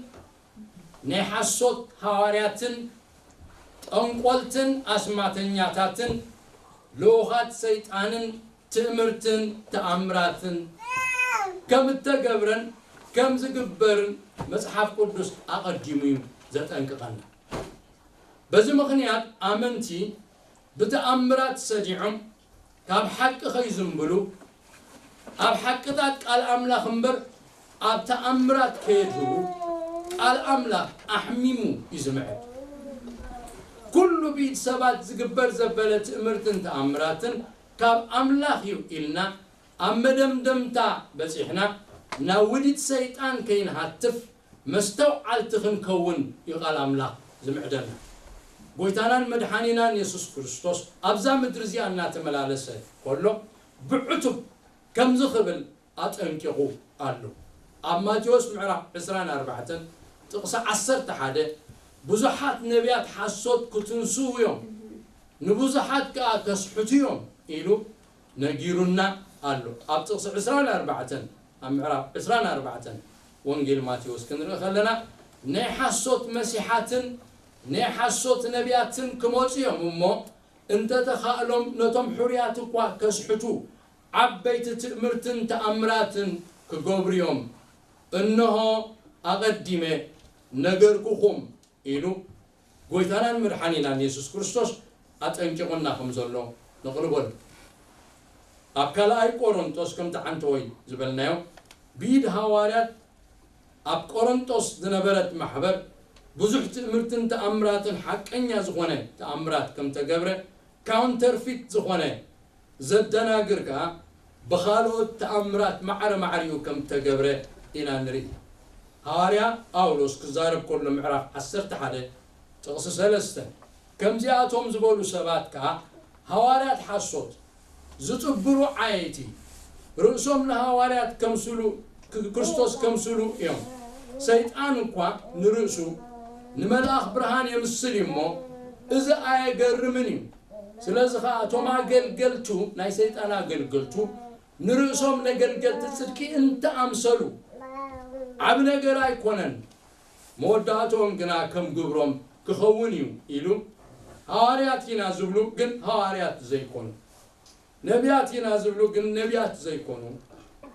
ናይ ሓሶት ሃዋርያትን ጠንቆልትን ኣስማተኛታትን ልኡኻት ሰይጣንን ትእምርትን ተኣምራትን ከም እተገብረን ከም ዝግበርን መጽሓፍ ቅዱስ ኣቐዲሙ እዩ ዘጠንቅቐና። በዚ ምኽንያት ኣመንቲ ብተኣምራት ሰዲዖም ካብ ሓቂ ከይዝንብሉ፣ ኣብ ሓቅታት ቃል ኣምላኽ እምበር ኣብ ተኣምራት ከየድህቡ ቃል ኣምላኽ ኣሕሚሙ እዩ ዝምዕድ። ኩሉ ብኢድ ሰባት ዝግበር ዘበለ ትእምርትን ተኣምራትን ካብ ኣምላኽ እዩ ኢልና ኣብ መደምደምታ በጺሕና ናብ ውዲት ሰይጣን ከይንሃትፍ መስተውዓልቲ ክንከውን እዩ ቃል ኣምላኽ ዝምዕደና። ጎይታናን መድሓኒናን የሱስ ክርስቶስ ኣብዛ ምድሪ እዚኣ እናተመላለሰ ከሎ ብዕቱብ ከምዚ ክብል ኣጠንቂቑ ኣሎ። ኣብ ማቴዎስ ምዕራፍ ዕስራን ኣርባዕተን ጥቕሲ ዓሰርተ ሓደ፣ ብዙሓት ነቢያት ሓሶት ክትንስኡ እዮም፣ ንብዙሓት ከኣ ከስሕቱ እዮም ኢሉ ነጊሩና ኣሎ። ኣብ ጥቕሲ ዕስራን ኣርባዕተን፣ ኣብ ምዕራፍ ዕስራን ኣርባዕተን ወንጌል ማቴዎስ ክንርኢ ከለና፣ ናይ ሓሶት መሲሓትን ናይ ሓሶት ነቢያትን ክመጹ እዮም እሞ፣ እንተተኻእሎም ነቶም ሕሩያት እኳ ከስሕቱ ዓበይቲ ትእምርትን ተኣምራትን ክገብሩ እዮም። እንሆ ኣቐዲመ ነገርኩኹም ኢሉ ጎይታናን መድሓኒናን የሱስ ክርስቶስ ኣጠንቂቑና ከም ዘሎ ነቕርበሉ። ኣብ ካልኣይ ቆሮንጦስ ከምቲ ዓንተወይ ዝበልናዮ ብኢድ ሃዋርያት ኣብ ቆሮንጦስ ዝነበረት ማሕበር ብዙሕ ትእምርትን ተኣምራትን ሓቀኛ ዝኾነ ተኣምራት ከም ተገብረ ካውንተርፊት ዝኾነ ዘደናግር ከኣ ብኻልኦት ተኣምራት ማዕረ ማዕሪኡ ከም ተገብረ ኢና ንርኢ። ሃዋርያ ጳውሎስ ክዛረብ ከሎ ምዕራፍ ዓሰርተ ሓደ ጥቕሲ ሰለስተ፣ ከምዚኣቶም ዝበሉ ሰባት ከኣ ሃዋርያት ሓሶት ዝጥብሩ ዓየይቲ ርእሶም ንሃዋርያት ከምስሉ፣ ክ-፣ ክርስቶስ ከምስሉ እዮም። ሰይጣን እኳ ንርእሱ ንመልኣኽ ብርሃን የምስል እዩ እሞ፣ እዚ ኣየገርምን እዩ። ስለዚ ኸኣ እቶም ኣገልገልቱ፣ ናይ ሰይጣን ኣገልገልቱ፣ ንርእሶም ነገልገልቲ ጽድቂ እንተ ኣምሰሉ፣ ዓቢ ነገር ኣይኮነን፣ መወዳእትኦም ግና ከም ግብሮም ክኸውን እዩ ኢሉ፣ ሃዋርያት ኢና ዝብሉ ግን ሃዋርያት ዘይኮኑ፣ ነቢያት ኢና ዝብሉ ግን ነቢያት ዘይኮኑ፣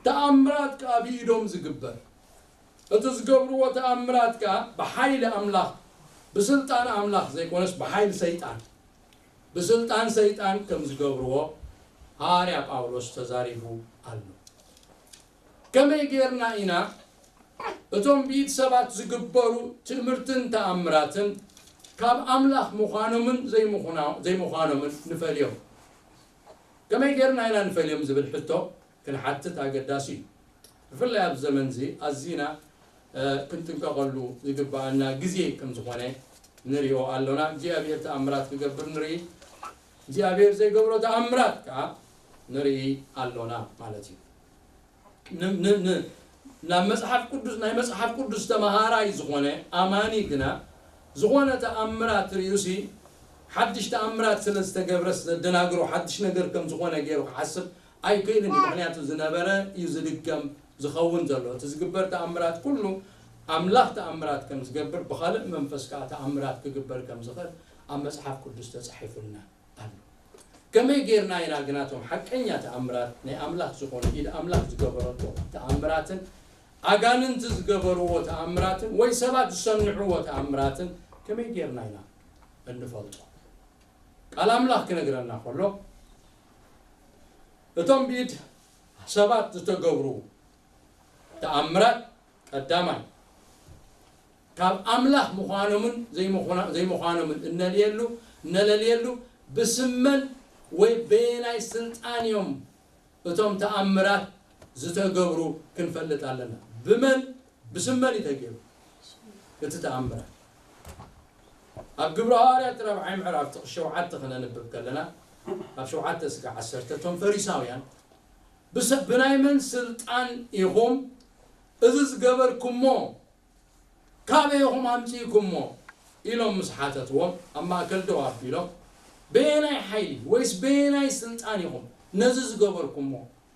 ተኣምራት ከኣ ብኢዶም ዝግበር፣ እቲ ዝገብርዎ ተኣምራት ከኣ ብሓይሊ ኣምላኽ፣ ብስልጣን ኣምላኽ ዘይኮነስ ብሓይሊ ሰይጣን፣ ብስልጣን ሰይጣን ከም ዝገብርዎ ሃዋርያ ጳውሎስ ተዛሪቡ ኣሎ። ከመይ ጌርና ኢና እቶም ብኢድ ሰባት ዝግበሩ ትእምርትን ተኣምራትን ካብ ኣምላኽ ምዃኖምን ዘይምዃኖ-፣ ዘይምዃኖምን ንፈልዮም? ከመይ ጌርና ኢና ንፈልዮም ዝብል ሕቶ ክንሓትት ኣገዳሲ እዩ። ብፍላይ ኣብዚ ዘመን እዚ ኣዚና፣ እ፣ ክንጥንቀቐሉ ዝግበኣና ግዜ ከም ዝኾነ ንሪኦ ኣሎና። እግዚኣብሔር ተኣምራት ክገብር ንርኢ። እግዚኣብሔር ዘይገብሮ ተኣምራት ከኣ ንርኢ ኣሎና ማለት እዩ። ን-፣ ን-፣ ን-፣ ናብ መጽሓፍ ቅዱስ፣ ናይ መጽሓፍ ቅዱስ ተመሃራይ ዝኾነ ኣማኒ ግና፣ ዝኾነ ተኣምራት ርእዩሲ፣ ሓድሽ ተኣምራት ስለ ዝተገብረስ ዘደናግሮ ሓድሽ ነገር ከም ዝኾነ ገይሩ ክሓስብ ኣይክእልን እዩ። ምኽንያቱ ዝነበረ እዩ ዝድገም ዝኸውን ዘሎ። እቲ ዝግበር ተኣምራት ኩሉ ኣምላኽ ተኣምራት ከም ዝገብር፣ ብኻልእ መንፈስ ከኣ ተኣምራት ክግበር ከም ዝኽእል ኣብ መጽሓፍ ቅዱስ ተጻሒፉልና ኣሎ። ከመይ ጌርና ኢና ግና እቶም ሓቀኛ ተኣምራት፣ ናይ ኣምላኽ ዝኾኑ፣ ኢድ ኣምላኽ ዝገበረቶ ተኣምራትን ኣጋንንቲ ዝገበርዎ ተኣምራትን ወይ ሰባት ዝሰንዕዎ ተኣምራትን ከመይ ጌርና ኢና እንፈልጦ? ቃል ኣምላኽ ክነግረና ከሎ፣ እቶም ብኢድ ሰባት ዝተገብሩ ተኣምራት፣ ቀዳማይ፣ ካብ ኣምላኽ ምዃኖምን ዘይምዃኖ-፣ ዘይምዃኖምን እነልየሉ፣ እነለልየሉ፣ ብስም መን ወይ በየናይ ስልጣን እዮም እቶም ተኣምራት ዝተገብሩ ክንፈልጥ ኣለና። ብመን፣ ብስም መን እዩ ተገይሩ እቲ ተኣምራት? ኣብ ግብረ ሃዋርያት ራብዓይ ምዕራፍ ጥቕሲ ሸውዓተ ክነንብብ ከለና፣ ኣብ ሸውዓተ እስከ ዓሰርተ፣ እቶም ፈሪሳውያን ብሰ-፣ "ብናይ መን ስልጣን ኢኹም እዚ ዝገበርኩሞ? ካበይ ኢኹም ኣምጺእኩሞ?" ኢሎም ምስ ሓተትዎም፣ ኣብ ማእከል ደው ኣቢሎም፣ "በየናይ ሓይሊ ወይስ በየናይ ስልጣን ኢኹም ነዚ ዝገበርኩሞ?"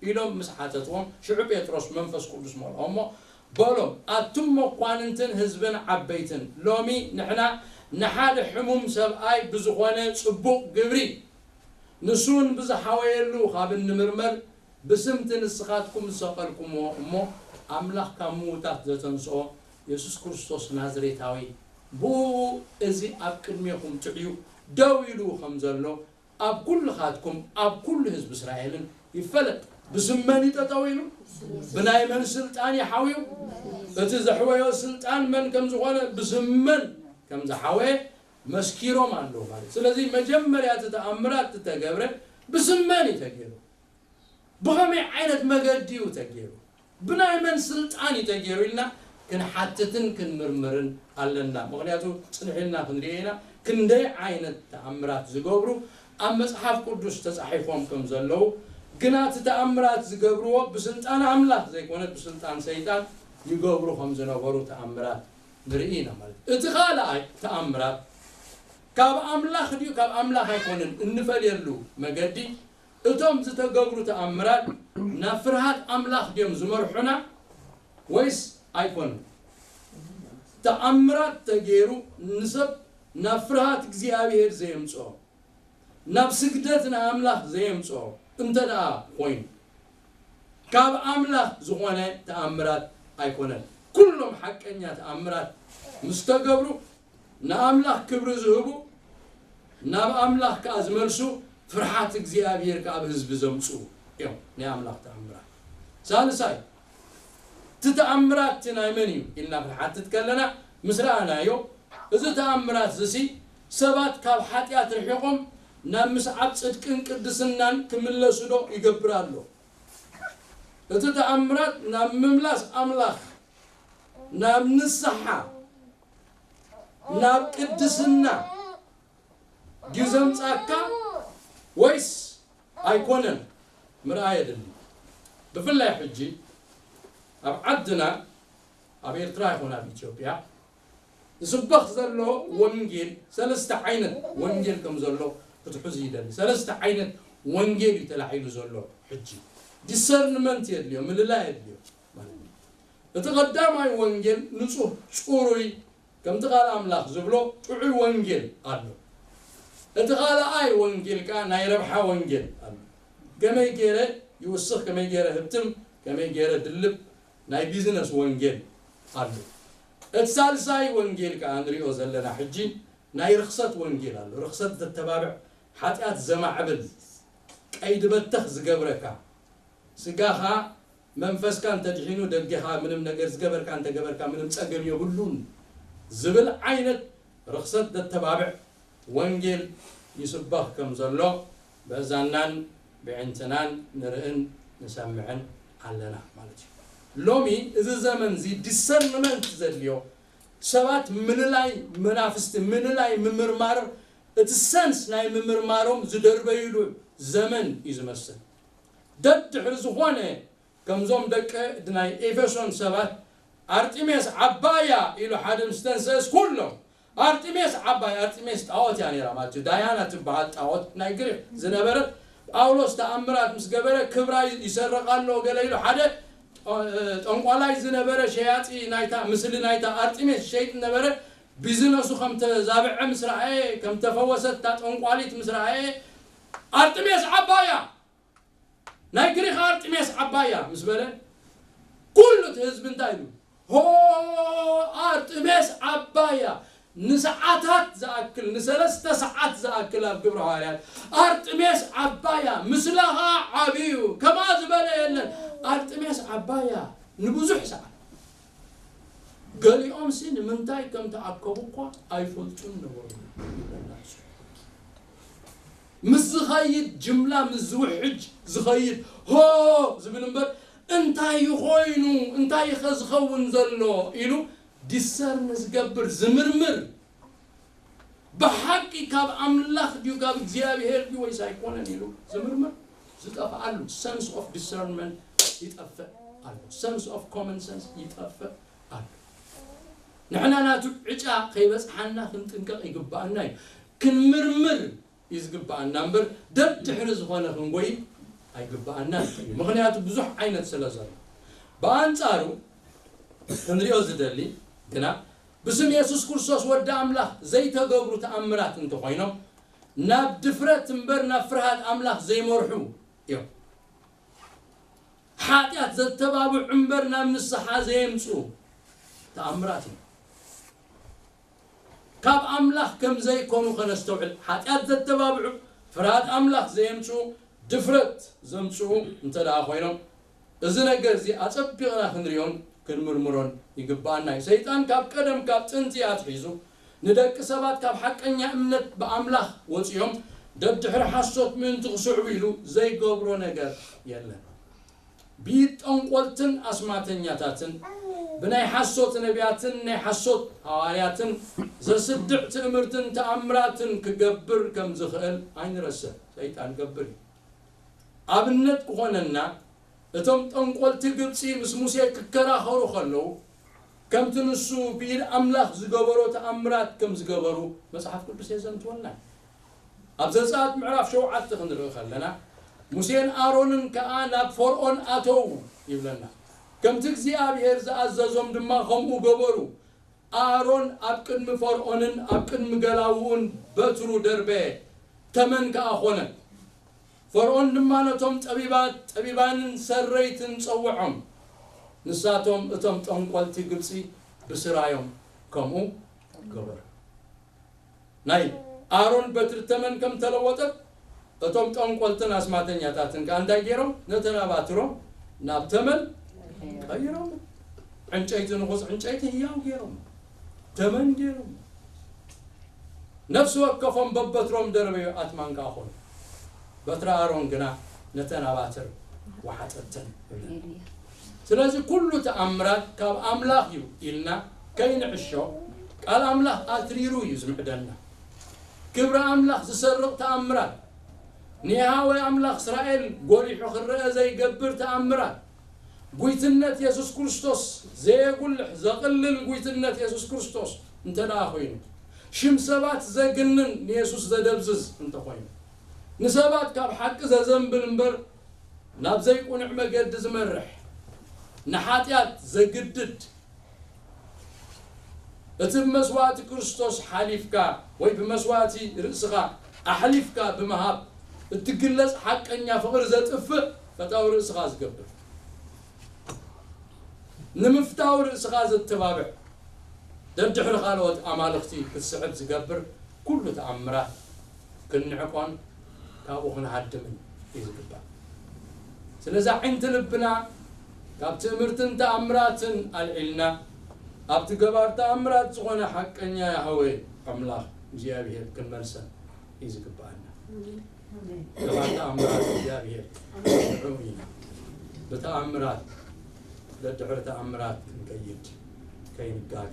ኢሎም ምስ ሓተትዎም፣ ሽዑ ጴጥሮስ መንፈስ ቅዱስ መልኦ እሞ በሎም፣ "ኣቱም መኳንንትን ህዝብን ዓበይትን፣ ሎሚ ንሕና ንሓደ ሕሙም ሰብኣይ ብዝኾነ ጽቡቕ ግብሪ፣ ንሱ እውን ብዝሓወየሉ ካብ እንምርመር፣ ብስምቲ ንስኻትኩም ዝሰቐልኩምዎ እሞ ኣምላኽ ካብ ምዉታት ዘተንስኦ የሱስ ክርስቶስ ናዝሬታዊ፣ ብኡ እዚ ኣብ ቅድሜኹም ጥዕዩ ደው ኢሉ ከም ዘሎ ኣብ ኩልኻትኩም ኣብ ኩሉ ህዝቢ እስራኤልን ይፈለጥ። ብስም መን እዩ ጠጠው ኢሉ? ብናይ መን ስልጣን እዩ ሓውዩ? እቲ ዘሕወዮ ስልጣን መን ከም ዝኾነ፣ ብስም መን ከም ዝሓወየ መስኪሮም ኣለዉ ማለት እዩ። ስለዚ መጀመርያ እቲ ተኣምራት ዝተገብረ ብስም መን እዩ ተገይሩ? ብኸመይ ዓይነት መገዲ እዩ ተገይሩ? ብናይ መን ስልጣን እዩ ተገይሩ ኢልና ክንሓትትን ክንምርምርን ኣለና። ምኽንያቱ ጽንሕ ኢልና ክንሪኦ ኢና፣ ክንደይ ዓይነት ተኣምራት ዝገብሩ ኣብ መጽሓፍ ቅዱስ ተጻሒፎም ከም ዘለዉ፣ ግና እቲ ተኣምራት ዝገብርዎ ብስልጣን ኣምላኽ ዘይኮነ ብስልጣን ሰይጣን ይገብሩ ከም ዝነበሩ ተኣምራት ንርኢ ኢና ማለት እዩ። እቲ ካልኣይ ተኣምራት ካብ ኣምላኽ ድዩ ካብ ኣምላኽ ኣይኮነን እንፈልየሉ መገዲ፣ እቶም ዝተገብሩ ተኣምራት ናብ ፍርሃት ኣምላኽ ድዮም ዝመርሑና ወይስ ኣይኮኑን? ተኣምራት ተገይሩ ንሰብ ናብ ፍርሃት እግዚኣብሔር ዘየምጽኦ፣ ናብ ስግደት ንኣምላኽ ዘየምጽኦ እንተ ደኣ ኮይኑ፣ ካብ ኣምላኽ ዝኾነ ተኣምራት ኣይኮነን። ኩሎም ሓቀኛ ተኣምራት ምስ ተገብሩ፣ ንኣምላኽ ክብሪ ዝህቡ፣ ናብ ኣምላኽ ከኣ ዝመልሱ፣ ፍርሓት እግዚኣብሔር ከኣ ኣብ ህዝቢ ዘምጽኡ እዮም ናይ ኣምላኽ ተኣምራት። ሳልሳይ፣ እቲ ተኣምራት እቲ ናይ መን እዩ ኢልና ክንሓትት ከለና፣ ምስ ረኣናዮ፣ እዚ ተኣምራት እዚ ሲ ሰባት ካብ ሓጢኣት ርሒቖም ናብ ምስዓብ ጽድቅን ቅድስናን ክምለሱ ዶ ይገብር ኣሎ? እቲ ተኣምራት ናብ ምምላስ ኣምላኽ፣ ናብ ንስሓ፣ ናብ ቅድስና ድዩ ዘምጻካ ወይስ ኣይኮነን? ምርኣይ የድሊ። ብፍላይ ሕጂ ኣብ ዓድና፣ ኣብ ኤርትራ ይኹን ኣብ ኢትዮጵያ፣ ዝስበኽ ዘሎ ወንጌል፣ ሰለስተ ዓይነት ወንጌል ከም ዘሎ ክትሕዙ ይደሊ። ሰለስተ ዓይነት ወንጌል እዩ ተላዒሉ ዘሎ። ሕጂ ዲሰርንመንት የድልዮ፣ ምልላይ የድልዮ ማለት እዩ። እቲ ቀዳማይ ወንጌል ንጹህ፣ ጽሩይ፣ ከምቲ ቃል ኣምላኽ ዝብሎ ጥዑይ ወንጌል ኣሎ። እቲ ካልኣይ ወንጌል ከኣ ናይ ረብሓ ወንጌል ኣሎ። ከመይ ገይረ ይውስኽ፣ ከመይ ገይረ ህብትም፣ ከመይ ገይረ ድልብ፣ ናይ ቢዝነስ ወንጌል ኣሎ። እቲ ሳልሳይ ወንጌል ከኣ ንሪኦ ዘለና ሕጂ ናይ ርኽሰት ወንጌል ኣሎ። ርኽሰት ዘተባብዕ፣ ሓጢኣት ዘማዕብል፣ ቀይዲ በተኽ ዝገብረካ፣ ስጋኻ መንፈስካ እንተድሒኑ ደገኻ ምንም ነገር ዝገበርካ እንተገበርካ ምንም ጸገም የብሉን ዝብል ዓይነት ርኽሰት ዘተባብዕ ወንጌል ይስበኽ ከም ዘሎ በእዛንናን ብዕንትናን ንርእን ንሰምዕን ኣለና ማለት እዩ። ሎሚ እዚ ዘመን እዚ ዲሰርንመንት ዘድልዮ፣ ሰባት ምልላይ መናፍስቲ፣ ምልላይ ምምርማር፣ እቲ ሰንስ ናይ ምምርማሮም ዝደርበይሉ ዘመን እዩ ዝመስል። ደድሕሪ ዝኾነ ከምዞም ደቂ ናይ ኤፌሶን ሰባት ኣርጢሜስ ዓባያ ኢሉ ሓደ ምስ ተንሰእስ ኩሎም ኣርጢሜስ ዓባይ፣ ኣርጢሜስ ጣዖት እያ ነይራ ማለት እዩ። ዳያና ትበሃል ጣዖት ናይ ግሪክ ዝነበረት ጳውሎስ ተኣምራት ምስ ገበረ ክብራይ ይሰርቕ ኣሎ ገለ ኢሉ። ሓደ ጠንቋላይ ዝነበረ ሸያጢ ናይታ፣ ምስሊ ናይታ ኣርጢሜስ ሸይጥ ነበረ። ቢዝነሱ ከም ተዛብዐ ምስ ረኣየ፣ ከም ተፈወሰት እታ ጠንቋሊት ምስ ረኣየ፣ ኣርጢሜስ ዓባያ፣ ናይ ግሪኽ ኣርጢሜስ ዓባያ ምስ በለ፣ ኩሉ እቲ ህዝቢ እንታይ ኢሉ? ሆ፣ ኣርጥሜስ ዓባያ። ንሰዓታት ዝኣክል፣ ንሰለስተ ሰዓት ዝኣክል ኣብ ግብረ ሃዋርያት፣ ኣርጥሜስ ዓባያ ምስላኻ ዓብዩ፣ ከማ ዝበለ የለን። ኣርጥሜስ ዓባያ ንብዙሕ ሰዓት። ገሊኦምሲ ንምንታይ ከም ተኣከቡ እኳ ኣይፈልጡን ነበሩ። ምስ ዝኸይድ ጅምላ፣ ምስ ዝውሕጅ ዝኸይድ ሆ ዝብል እምበር፣ እንታይ ይኾይኑ፣ እንታይ ይኸ ዝኸውን ዘሎ ኢሉ ዲሰርን ዝገብር፣ ዝምርምር፣ ብሓቂ ካብ ኣምላኽ ድዩ፣ ካብ እግዚኣብሔር ድዩ ወይስ ኣይኮነን ኢሉ ዝምርምር ዝጠፍኣሉ፣ ሰንስ ኦፍ ዲሰርንመንት ይጠፍእ ኣሎ። ሰንስ ኦፍ ኮመን ሰንስ ይጠፍእ ኣሎ። ንሕና ናቱ ዕጫ ከይበጽሓና ክንጥንቀቕ ይግባኣና እዩ። ክንምርምር እዩ ዝግባኣና እምበር፣ ደድሕሪ ዝኾነ ክንጎይ ኣይግባኣናን እዩ። ምኽንያቱ ብዙሕ ዓይነት ስለ ዘሎ። ብኣንጻሩ ክንሪኦ ዝደሊ ግና፣ ብስም የሱስ ክርስቶስ ወዲ ኣምላኽ ዘይተገብሩ ተኣምራት እንተኾይኖም፣ ናብ ድፍረት እምበር ናብ ፍርሃት ኣምላኽ ዘይመርሑ እዮም። ሓጢኣት ዘተባብዑ እምበር ናብ ንስሓ ዘየምጽኡ ተኣምራት እዮም። ካብ ኣምላኽ ከም ዘይኮኑ ከነስተውዕል፣ ሓጢኣት ዘተባብዑ፣ ፍርሃት ኣምላኽ ዘየምጽኡ፣ ድፍረት ዘምጽኡ እንተ ደኣ ኮይኖም፣ እዚ ነገር እዚ ኣጸቢቕና ክንሪኦን ክንምርምሮን ይግባኣና እዩ። ሰይጣን ካብ ቀደም፣ ካብ ጥንቲ ኣትሒዙ ንደቂ ሰባት ካብ ሓቀኛ እምነት ብኣምላኽ ወጺኦም ደድሕሪ ሓሶት ምእንቲ ክስዕቡ ኢሉ ዘይገብሮ ነገር የለን። ብኢድ ጠንቆልትን ኣስማተኛታትን ብናይ ሓሶት ነቢያትን ናይ ሓሶት ሃዋርያትን ዘስድዕ ትእምርትን ተኣምራትን ክገብር ከም ዝኽእል ኣይንረስዕ። ሰይጣን ገብር እዩ። ኣብነት ክኾነና፣ እቶም ጠንቆልቲ ግብጺ ምስ ሙሴ ክከራኸሩ ከለዉ፣ ከምቲ ንሱ ብኢድ ኣምላኽ ዝገበሮ ተኣምራት ከም ዝገበሩ መጽሓፍ ቅዱስ የዘንትወልና። ኣብ ዘጸኣት ምዕራፍ ሸውዓተ ክንርኢ ከለና፣ ሙሴን ኣሮንን ከኣ ናብ ፈርኦን ኣተዉ ይብለና። ከምቲ እግዚኣብሔር ዝኣዘዞም ድማ ከምኡ ገበሩ። ኣሮን ኣብ ቅድሚ ፈርኦንን ኣብ ቅድሚ ገላዉኡን በትሩ ደርበየ፣ ተመን ከኣ ኾነ። ፈርኦን ድማ ነቶም ጠቢባት፣ ጠቢባንን ሰረይትን ጸውዖም። ንሳቶም፣ እቶም ጠንቆልቲ ግብጺ፣ ብስራዮም ከምኡ ገበሩ። ናይ ኣሮን በትሪ ተመን ከም ተለወጠት፣ እቶም ጠንቆልትን ኣስማተኛታትን ከኣ እንታይ ገይሮም? ነተን ኣባትሮም ናብ ተመን ቀይሮም። ዕንጨይቲ ንቑጽ ዕንጨይቲ ህያው ገይሮም። ተመን ገይሮም። ነፍሲ ወከፎም በበትሮም ደርበዮ ኣትማን ከኣ ኾኑ። በትሪ ኣሮን ግና ነተን ኣባትር ወሓጠተን። ስለዚ ኩሉ ተኣምራት ካብ ኣምላኽ እዩ ኢልና ከይንዕሾ፣ ቃል ኣምላኽ ኣትሪሩ እዩ ዝምዕደልና። ክብሪ ኣምላኽ ዝሰርቕ ተኣምራት፣ ንያህዌ ኣምላኽ እስራኤል ጎሊሑ ክረአ ዘይገብር ተኣምራት፣ ጉይትነት የሱስ ክርስቶስ ዘየጉልሕ፣ ዘቕልል ጉይትነት የሱስ ክርስቶስ እንተ ደኣ ኮይኑ፣ ሽም ሰባት ዘግንን ንየሱስ ዘደብዝዝ እንተኾይኑ፣ ንሰባት ካብ ሓቂ ዘዘንብል እምበር ናብ ዘይቁኑዕ መገዲ ዝመርሕ፣ ንሓጢኣት ዘግድድ፣ እቲ ብመስዋእቲ ክርስቶስ ሓሊፍካ ወይ ብመስዋእቲ ርእስኻ ኣሕሊፍካ ብምሃብ እትግለጽ ሓቀኛ ፍቕሪ ዘጥፍእ ፈታዊ ርእስኻ ዝገብር፣ ንምፍታው ርእስኻ ዘተባብዕ፣ ደድሕሪ ካልኦት ኣማልኽቲ ክትስዕብ ዝገብር ኩሉ ተኣምራት ክንንዕቆን ካብኡ ክንሃድምን እዩ ዝግባእ። ስለዚ ኣዒንቲ ልብና ካብ ትእምርትን ተኣምራትን ኣልዒልና፣ ኣብቲ ገባር ተኣምራት ዝኾነ ሓቀኛ ያህዌ ኣምላኽ እግዚኣብሔር ክንመልሰን እዩ ዝግባኣና። ኣሜን። ገባር ተኣምራት እግዚኣብሔር ንዑ ኢና። ብተኣምራት፣ ደድሕሪ ተኣምራት ክንከይድ ከይንጋገ፣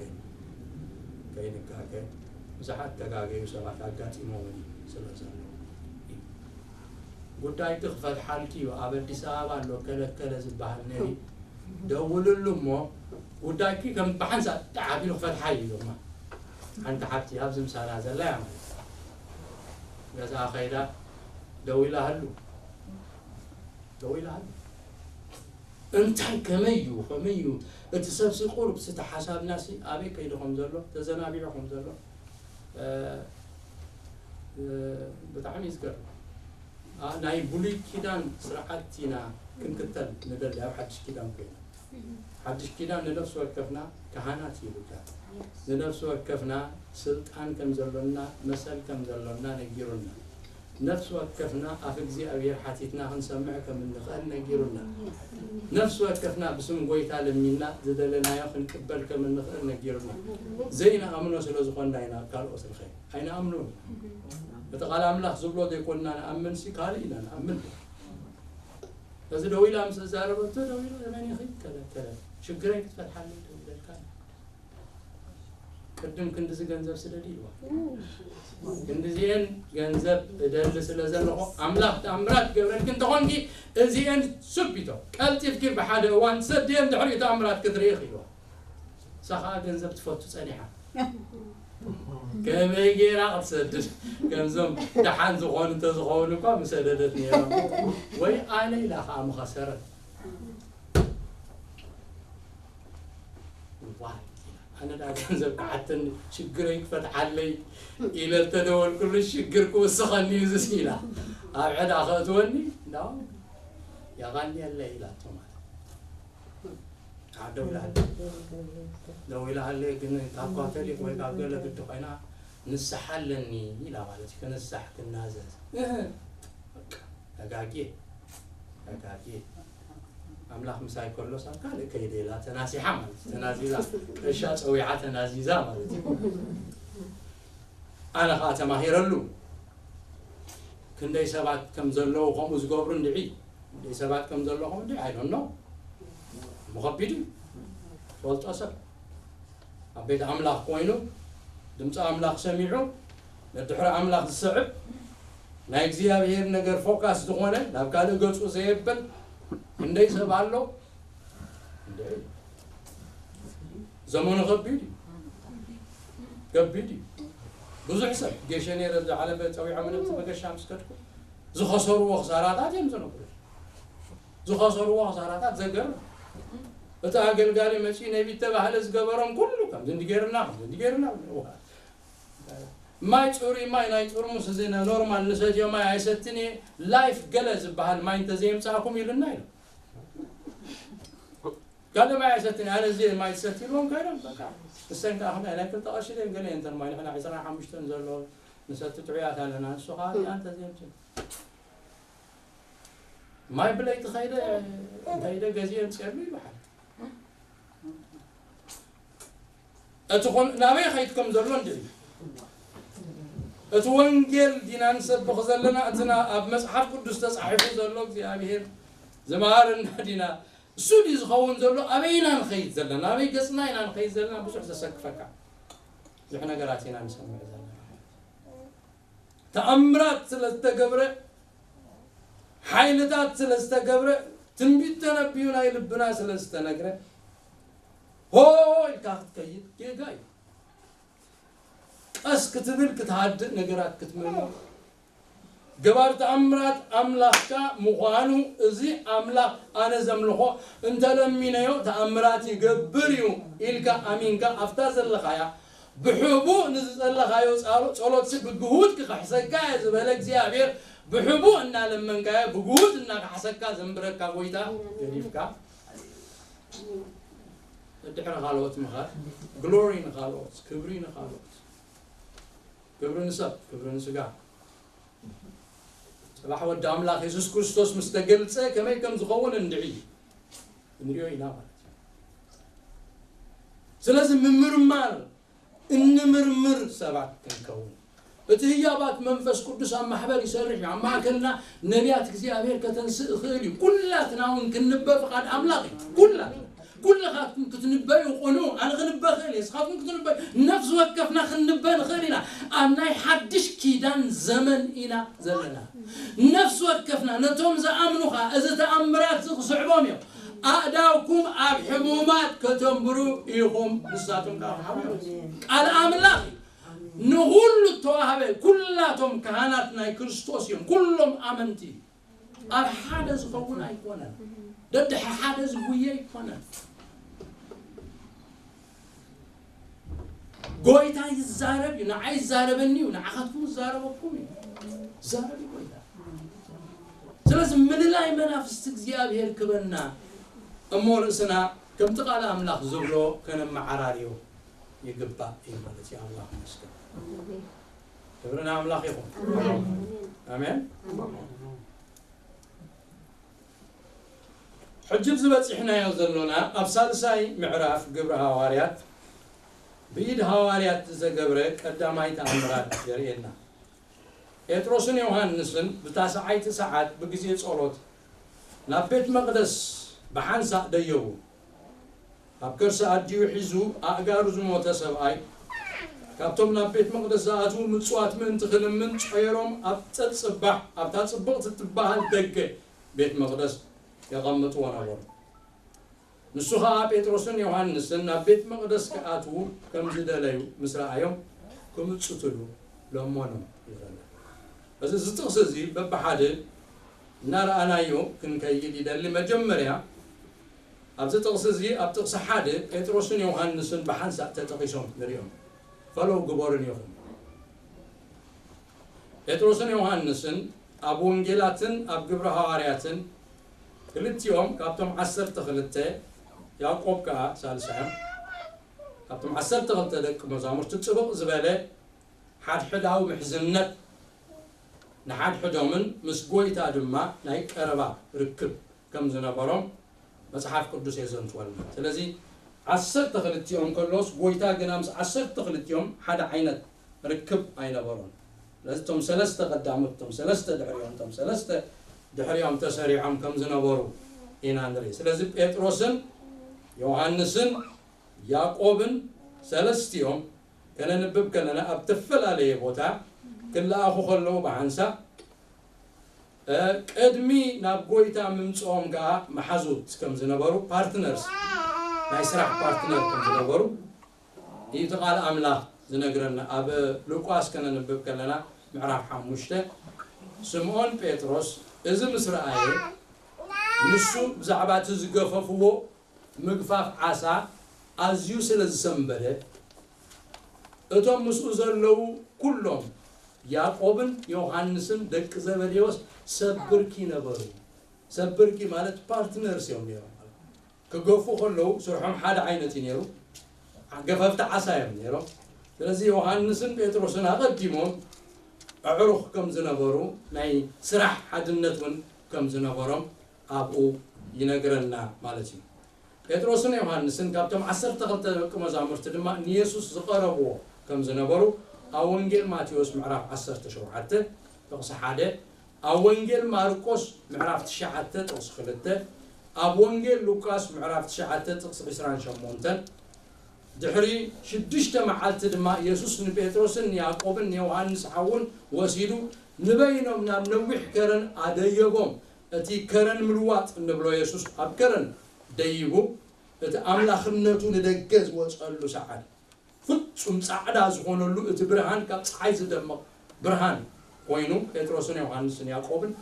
ከይንጋገ። ብዙሓት ተጋገዩ ሰባት ኣጋጢሞም ስለ ዘለዉ እዩ። ጉዳይኪ ክፈትሓልኪ እዩ፣ ኣብ ኣዲስ ኣበባ ኣሎ ከለከለ ዝበሃል ነቢ፣ ደውልሉ እሞ ጉዳይኪ ከም ብሓንሳእ ጣዕ ኣቢሉ ክፈትሓ እዩ ኢሎማ። ሓንቲ ሓብቲ ኣብዚ ምሳና ዘላ እያ ማለት እዩ። ገዝኣ ከይዳ ደዊላህሉ፣ ደው ኢላ ኣሎ። እንታይ ከመይ እዩ ከመይ እዩ? እቲ ሰብሲ ቁሩብ ስቲ ሓሳብናሲ ኣበይ ከይዱ ከም ዘሎ ተዘናቢዑ ከም ዘሎ እ፣ እ፣ ብጣዕሚ እዩ ዝገርም። ኣ፣ ናይ ብሉይ ኪዳን ስርዓት ኢና ክንክተል ንደሊ ኣብ ሓድሽ ኪዳን ኮይና። ሓድሽ ኪዳን ንነፍሲ ወከፍና ካህናት ይብዳ። ንነፍሲ ወከፍና ስልጣን ከም ዘሎና መሰል ከም ዘሎና ነጊሩና። ነፍሲ ወከፍና ኣፍ እግዚኣብሔር ሓቲትና ክንሰምዕ ከም እንኽእል ነጊሩና። ነፍሲ ወከፍና ብስም ጎይታ ለሚና ዝደለናዮ ክንቅበል ከም እንኽእል ነጊሩና። ዘይንኣምኖ ስለ ዝኾንና ኢና ካልኦት ንኸይድ ኣይንኣምኖን። እቲ ቃል ኣምላኽ ዝብሎ ዘይኮንና ንኣምን ሲ ካልእ ኢና ንኣምን። እዚ ደው ኢላ ምስ እዛረበቶ ደው ኢላ የመን ኢኺ ከለ ከለ ሽግረይ ክትፈትሓለይ ደው ኢለልካ። ቅድም ክንድዚ ገንዘብ ስደድ ኢልዋ። ክንድዚኤን ገንዘብ እደሊ ስለ ዘለኹ ኣምላኽ ተኣምራት ገብረልኪ እንተኾንኪ እዚኤን ሱቢቶ ቀልጢፍኪ ብሓደ እዋን ትሰድየን ድሕሪኡ ተኣምራት ክትርኢ ኢልዋ። ንሳ ኸዓ ገንዘብ ትፈቱ ጸኒሓ። ከመይ ገይራ ክትሰድድ ከምዞም ደሓን ዝኾኑ እንተዝኸውን እኳ ምሰደደት ነይራ። ወይ ኣነ ኢላ ኸዓ ምኸሰረት። ዋይ ኣነ ዳ ገንዘብ ክሓተኒ ሽግረይ ክፈትሓለይ ኢለ እተደወልኩሉ ሽግር ክውስኸኒ እዩ ዝስ ኢላ ኣብ ዕዳ ከእትወኒ እንዳው የቐንየለይ ኢላቶ ማለት። ደው ኢላ ሃለ ደው ኢላ ሃለ ግን ካብ ካቶሊክ ወይ ካብ ገለ ግዲ ኮይና ንስሓ ኣለኒ ኢላ ማለት እዩ። ክንሳሕ ክናዘዝ እህ፣ በቃ፣ ተጋግየ ተጋግየ ኣምላኽ ምሳይ ከሎ ሳብ ካልእ ከይደ ኢላ ተናሲሓ ማለት እዩ። ተናዚዛ ቀሻ ጸዊዓ ተናዚዛ ማለት እዩ። ኣነ ኸዓ ተማሂረሉ ክንደይ ሰባት ከም ዘለዉ ከምኡ ዝገብሩ እንድዒ ክንደይ ሰባት ከም ዘለኹም እንድዒ ኣይዶኖ እሞ ከቢድ እዩ። ፈልጦ ሰብ ኣብ ቤት ኣምላኽ ኮይኑ ድምፂ ኣምላኽ ሰሚዑ ነድሕሪ ኣምላኽ ዝስዕብ ናይ እግዚኣብሔር ነገር ፎካስ ዝኾነ ናብ ካልእ ገፁ ዘየብል ክንደይ ሰብ ኣሎ። እንደ ዘመኑ ከቢድ እዩ። ከቢድ እዩ። ብዙሕ ሰብ ጌሸ ነይረ ዝዓለበ ፀዊዖም ነብቲ መገሻ ምስ ከድኩ ዝኸሰርዎ ክሳራታት እዮም ዝነግሩ። ዝኸሰርዎ ክሳራታት ዘገርም። እቲ ኣገልጋሊ መፂኡ ነቢ ተባህለ ዝገበሮም ኩሉ ከምዚ እንዲገይርና ከምዚ እንዲገይርና። ማይ ፅሩይ ማይ ናይ ጥርሙስ እዚ ኖርማል ንሰትዮ ማይ ኣይሰትን እየ ላይፍ ገለ ዝበሃል ማይ እንተዘየምፃእኩም ኢሉና ኢሉ። ካልእ ማይ ኣይሰትን ኣነ እዚ ማይ ዝሰትልዎም ከይዶም በቃ እሰን ከዓ ክንዳ ናይ ክልተ ቀሺ ደን ገለ እንተን ማይ ንሕና ዕስራን ሓሙሽተን ዘሎ ንሰቲ ጥዑያት ኣለና ንሱ ከዓ እዚኣ እንተዘየምፅእ ማይ ብለይቲ ኸይደ ኸይደ ገዚኤ ምፅኤሉ ይበሃል። እቲ ኾን ናበይ ኸይድ ከም ዘሎ እንድዒ እቲ ወንጌል ዲና ንሰብኽ ዘለና እትና ኣብ መፅሓፍ ቅዱስ ተፃሒፉ ዘሎ እግዚኣብሔር ዝመሃረና ዲና እሱ ድዩ ዝኸውን ዘሎ ኣበይና ንኸይድ ዘለና ኣበይ ገፅና ኢና ንኸይድ ዘለና ብዙሕ ዘሰክፈካ ብዙሕ ነገራት ኢና ንሰምዕ ዘለና ተኣምራት ስለ ዝተገብረ ሓይልታት ስለ ዝተገብረ ትንቢት ተነቢዩ ናይ ልብና ስለ ዝተነግረ ሆ ኢልካ ክትከይድ ጌጋ እዩ ቀስ ክትብል ክትሃድእ ነገራት ክትመልእ ገባር ተኣምራት ኣምላኽካ ምዃኑ እዚ ኣምላኽ ኣነ ዘምልኾ እንተለሚነዮ ተኣምራት ይገብር እዩ ኢልካ ኣሚንካ ኣብታ ዘለኻያ ብሕቡእ ንዝጸለኻዮ ጸሎትሲ ብግሁድ ክኽሕሰካ እየ ዝበለ እግዚኣብሔር ብሕቡእ እናለመንካዮ ብግሁድ እናካሕሰካ ዘንብረካ ጎይታ ገዲፍካ ድሕሪ ካልኦት ምኻድ ግሎሪ ንኻልኦት ክብሪ ንኻልኦት ክብሪ ንሰብ ክብሪ ንስጋ ጽባሕ ወዲ ኣምላኽ የሱስ ክርስቶስ ምስ ተገልጸ ከመይ ከም ዝኸውን እንድዒ እንሪኦ ኢና ማለት እዩ ስለዚ ምምርማር እንምርምር ሰባት ክንከውን እቲ ህያባት መንፈስ ቅዱስ ኣብ ማሕበር ይሰርሕ እዩ ኣብ ማእከልና ነቢያት እግዚኣብሔር ከተንስእ ይኽእል እዩ ኩላትና እውን ክንበ ፍቓድ ኣምላኽ እዩ ኩላትና ኩልኻትኩም ክትንበዩ ቁኑ ኣነ ክንበ ክእል እየ ስኻትኩም ክትንበዩ ነፍሲ ወከፍና ክንንበ ንኽእል ኢና ኣብ ናይ ሓድሽ ኪዳን ዘመን ኢና ዘለና ነፍሲ ወከፍና ነቶም ዝኣምኑኻ እዚ ተኣምራት እዚ ክስዕቦም እዮም ኣእዳውኩም ኣብ ሕሙማት ከተንብሩ ኢኹም ንሳቶም ከዓ ክሓብሩ ቃል ኣምላኽ ንኹሉ ተዋህበ ኩላቶም ካህናት ናይ ክርስቶስ እዮም ኩሎም ኣመንቲ ኣብ ሓደ ዝኸውን ኣይኮነን። ደድሕሪ ሓደ ዝጉየ ኣይኮነን። ጎይታ ይዛረብ እዩ። ንዓይ ይዛረበኒ እዩ፣ ንዓኻትኩም ይዛረበኩም እዩ። ይዛረብ እዩ ጎይታ። ስለዚ ምልላይ መናፍስቲ እግዚኣብሔር ክበና እሞ ርእስና ከምቲ ቃል ኣምላኽ ዝብሎ ከነመዓራርዮ ይግባእ እዩ ማለት እዩ። ኣምላኽ ይመስገን። ክብሪ ንኣምላኽ ይኹን። ኣሜን። ሕጂ ኣብዚ በጺሕናዮ ዘሎና ኣብ ሳልሳይ ምዕራፍ ግብሪ ሃዋርያት ብኢድ ሃዋርያት ዝተገብረ ቀዳማይ ተኣምራት የርእየና። ጴጥሮስን ዮሃንስን ብታስዓይቲ ሰዓት ብግዜ ጸሎት ናብ ቤት መቕደስ ብሓንሳእ ደየቡ። ኣብ ከርሲ ኣዲኡ ሒዙ ኣእጋሩ ዝሞተ ሰብኣይ ካብቶም ናብ ቤት መቕደስ ዝኣትዉ ምጽዋት ምእንቲ ክልምን ጾይሮም ኣብ ጸጽባሕ ኣብታ ጽብቕቲ ትበሃል ደገ ቤት መቕደስ የቐምጥዎ ነበሩ። ንሱ ኸኣ ጴጥሮስን ዮሃንስን ናብ ቤት መቕደስ ክኣትዉ ከም ዝደለዩ ምስ ረኣዮም ክምጽትሉ ለመኖም ይብለና። እዚ እዚ ጥቕሲ እዚ በብሓደ እናረኣናዮ ክንከይድ ይደሊ። መጀመርያ ኣብዚ ጥቕሲ እዚ ኣብ ጥቕሲ ሓደ ጴጥሮስን ዮሃንስን ብሓንሳእ ተጠቒሶም ንሪኦም። ፈለው ግበሩን ኢኹም። ጴጥሮስን ዮሃንስን ኣብ ወንጌላትን ኣብ ግብረ ሃዋርያትን ክልቲኦም ካብቶም ዓሰርተ ክልተ፣ ያዕቆብ ከኣ ሳልሳዮም፣ ካብቶም ዓሰርተ ክልተ ደቂ መዛሙርቲ ጽብቕ ዝበለ ሓድሕዳዊ ምሕዝነት ንሓድሕዶምን ምስ ጎይታ ድማ ናይ ቀረባ ርክብ ከም ዝነበሮም መጽሓፍ ቅዱስ የዘንትወልና። ስለዚ ዓሰርተ ክልቲኦም ከለውስ ጎይታ ግና ምስ ዓሰርተ ክልቲኦም ሓደ ዓይነት ርክብ ኣይነበሮን። ስለዚ እቶም ሰለስተ ቀዳሞት፣ እቶም ሰለስተ ድሕሪኦም፣ እቶም ሰለስተ ድሕሪኦም ተሰሪዖም ከም ዝነበሩ ኢና ንርኢ። ስለዚ ጴጥሮስን ዮሃንስን ያዕቆብን ሰለስቲኦም ከነንብብ ከለና ኣብ ተፈላለየ ቦታ ክለኣኹ ከለዉ ብሓንሳእ እ፣ ቅድሚ ናብ ጎይታ ምምፅኦም ከዓ መሓዙት ከም ዝነበሩ፣ ፓርትነርስ፣ ናይ ስራሕ ፓርትነር ከም ዝነበሩ እዩ እቲ ቃል ኣምላኽ ዝነግረና። ኣብ ሉቃስ ከነንብብ ከለና ምዕራፍ ሓሙሽተ ስምዖን ጴጥሮስ እዚ ምስ ረኣየ ንሱ ብዛዕባ እቲ ዝገፈፍዎ ምግፋፍ ዓሳ ኣዝዩ ስለ ዝሰንበደ እቶም ምስኡ ዘለዉ ኩሎም ያዕቆብን ዮሃንስን ደቂ ዘበዴዎስ ሰብ ብርኪ ነበሩ። ሰብ ብርኪ ማለት ፓርትነርስ እዮም ነይሮም። ክገፉ ከለዉ ስርሖም ሓደ ዓይነት እዩ ነይሩ። ገፈፍቲ ዓሳ እዮም ነይሮም። ስለዚ ዮሃንስን ጴጥሮስን ኣቐዲሞም ኣዕሩኽ ከም ዝነበሩ ናይ ስራሕ ሓድነት እውን ከም ዝነበሮም ኣብኡ ይነግረና ማለት እዩ። ጴጥሮስን ዮሃንስን ካብቶም ዓሰርተ ክልተ ደቂ መዛሙርቲ ድማ ንየሱስ ዝቐረብዎ ከም ዝነበሩ ኣብ ወንጌል ማቴዎስ ምዕራፍ ዓሰርተ ሸውዓተ ጥቕሲ ሓደ፣ ኣብ ወንጌል ማርቆስ ምዕራፍ ትሽዓተ ጥቕሲ ክልተ፣ ኣብ ወንጌል ሉቃስ ምዕራፍ ትሽዓተ ጥቕሲ ዕስራን ሸሞንተን፣ ድሕሪ ሽዱሽተ መዓልቲ ድማ የሱስ ንጴጥሮስን ንያዕቆብን ንዮሃንስ ሓውን ወሲዱ ንበይኖም ናብ ነዊሕ ከረን ኣደየቦም። እቲ ከረን ምልዋጥ እንብሎ የሱስ ኣብ ከረን ደይቡ እቲ ኣምላኽነቱ ንደገ ዝወጸሉ ሰዓት ፍጹም ጻዕዳ ዝኾነሉ እቲ ብርሃን ካብ ጸሓይ ዝደምቕ ብርሃን ኮይኑ ጴጥሮስን ዮሃንስን ያዕቆብን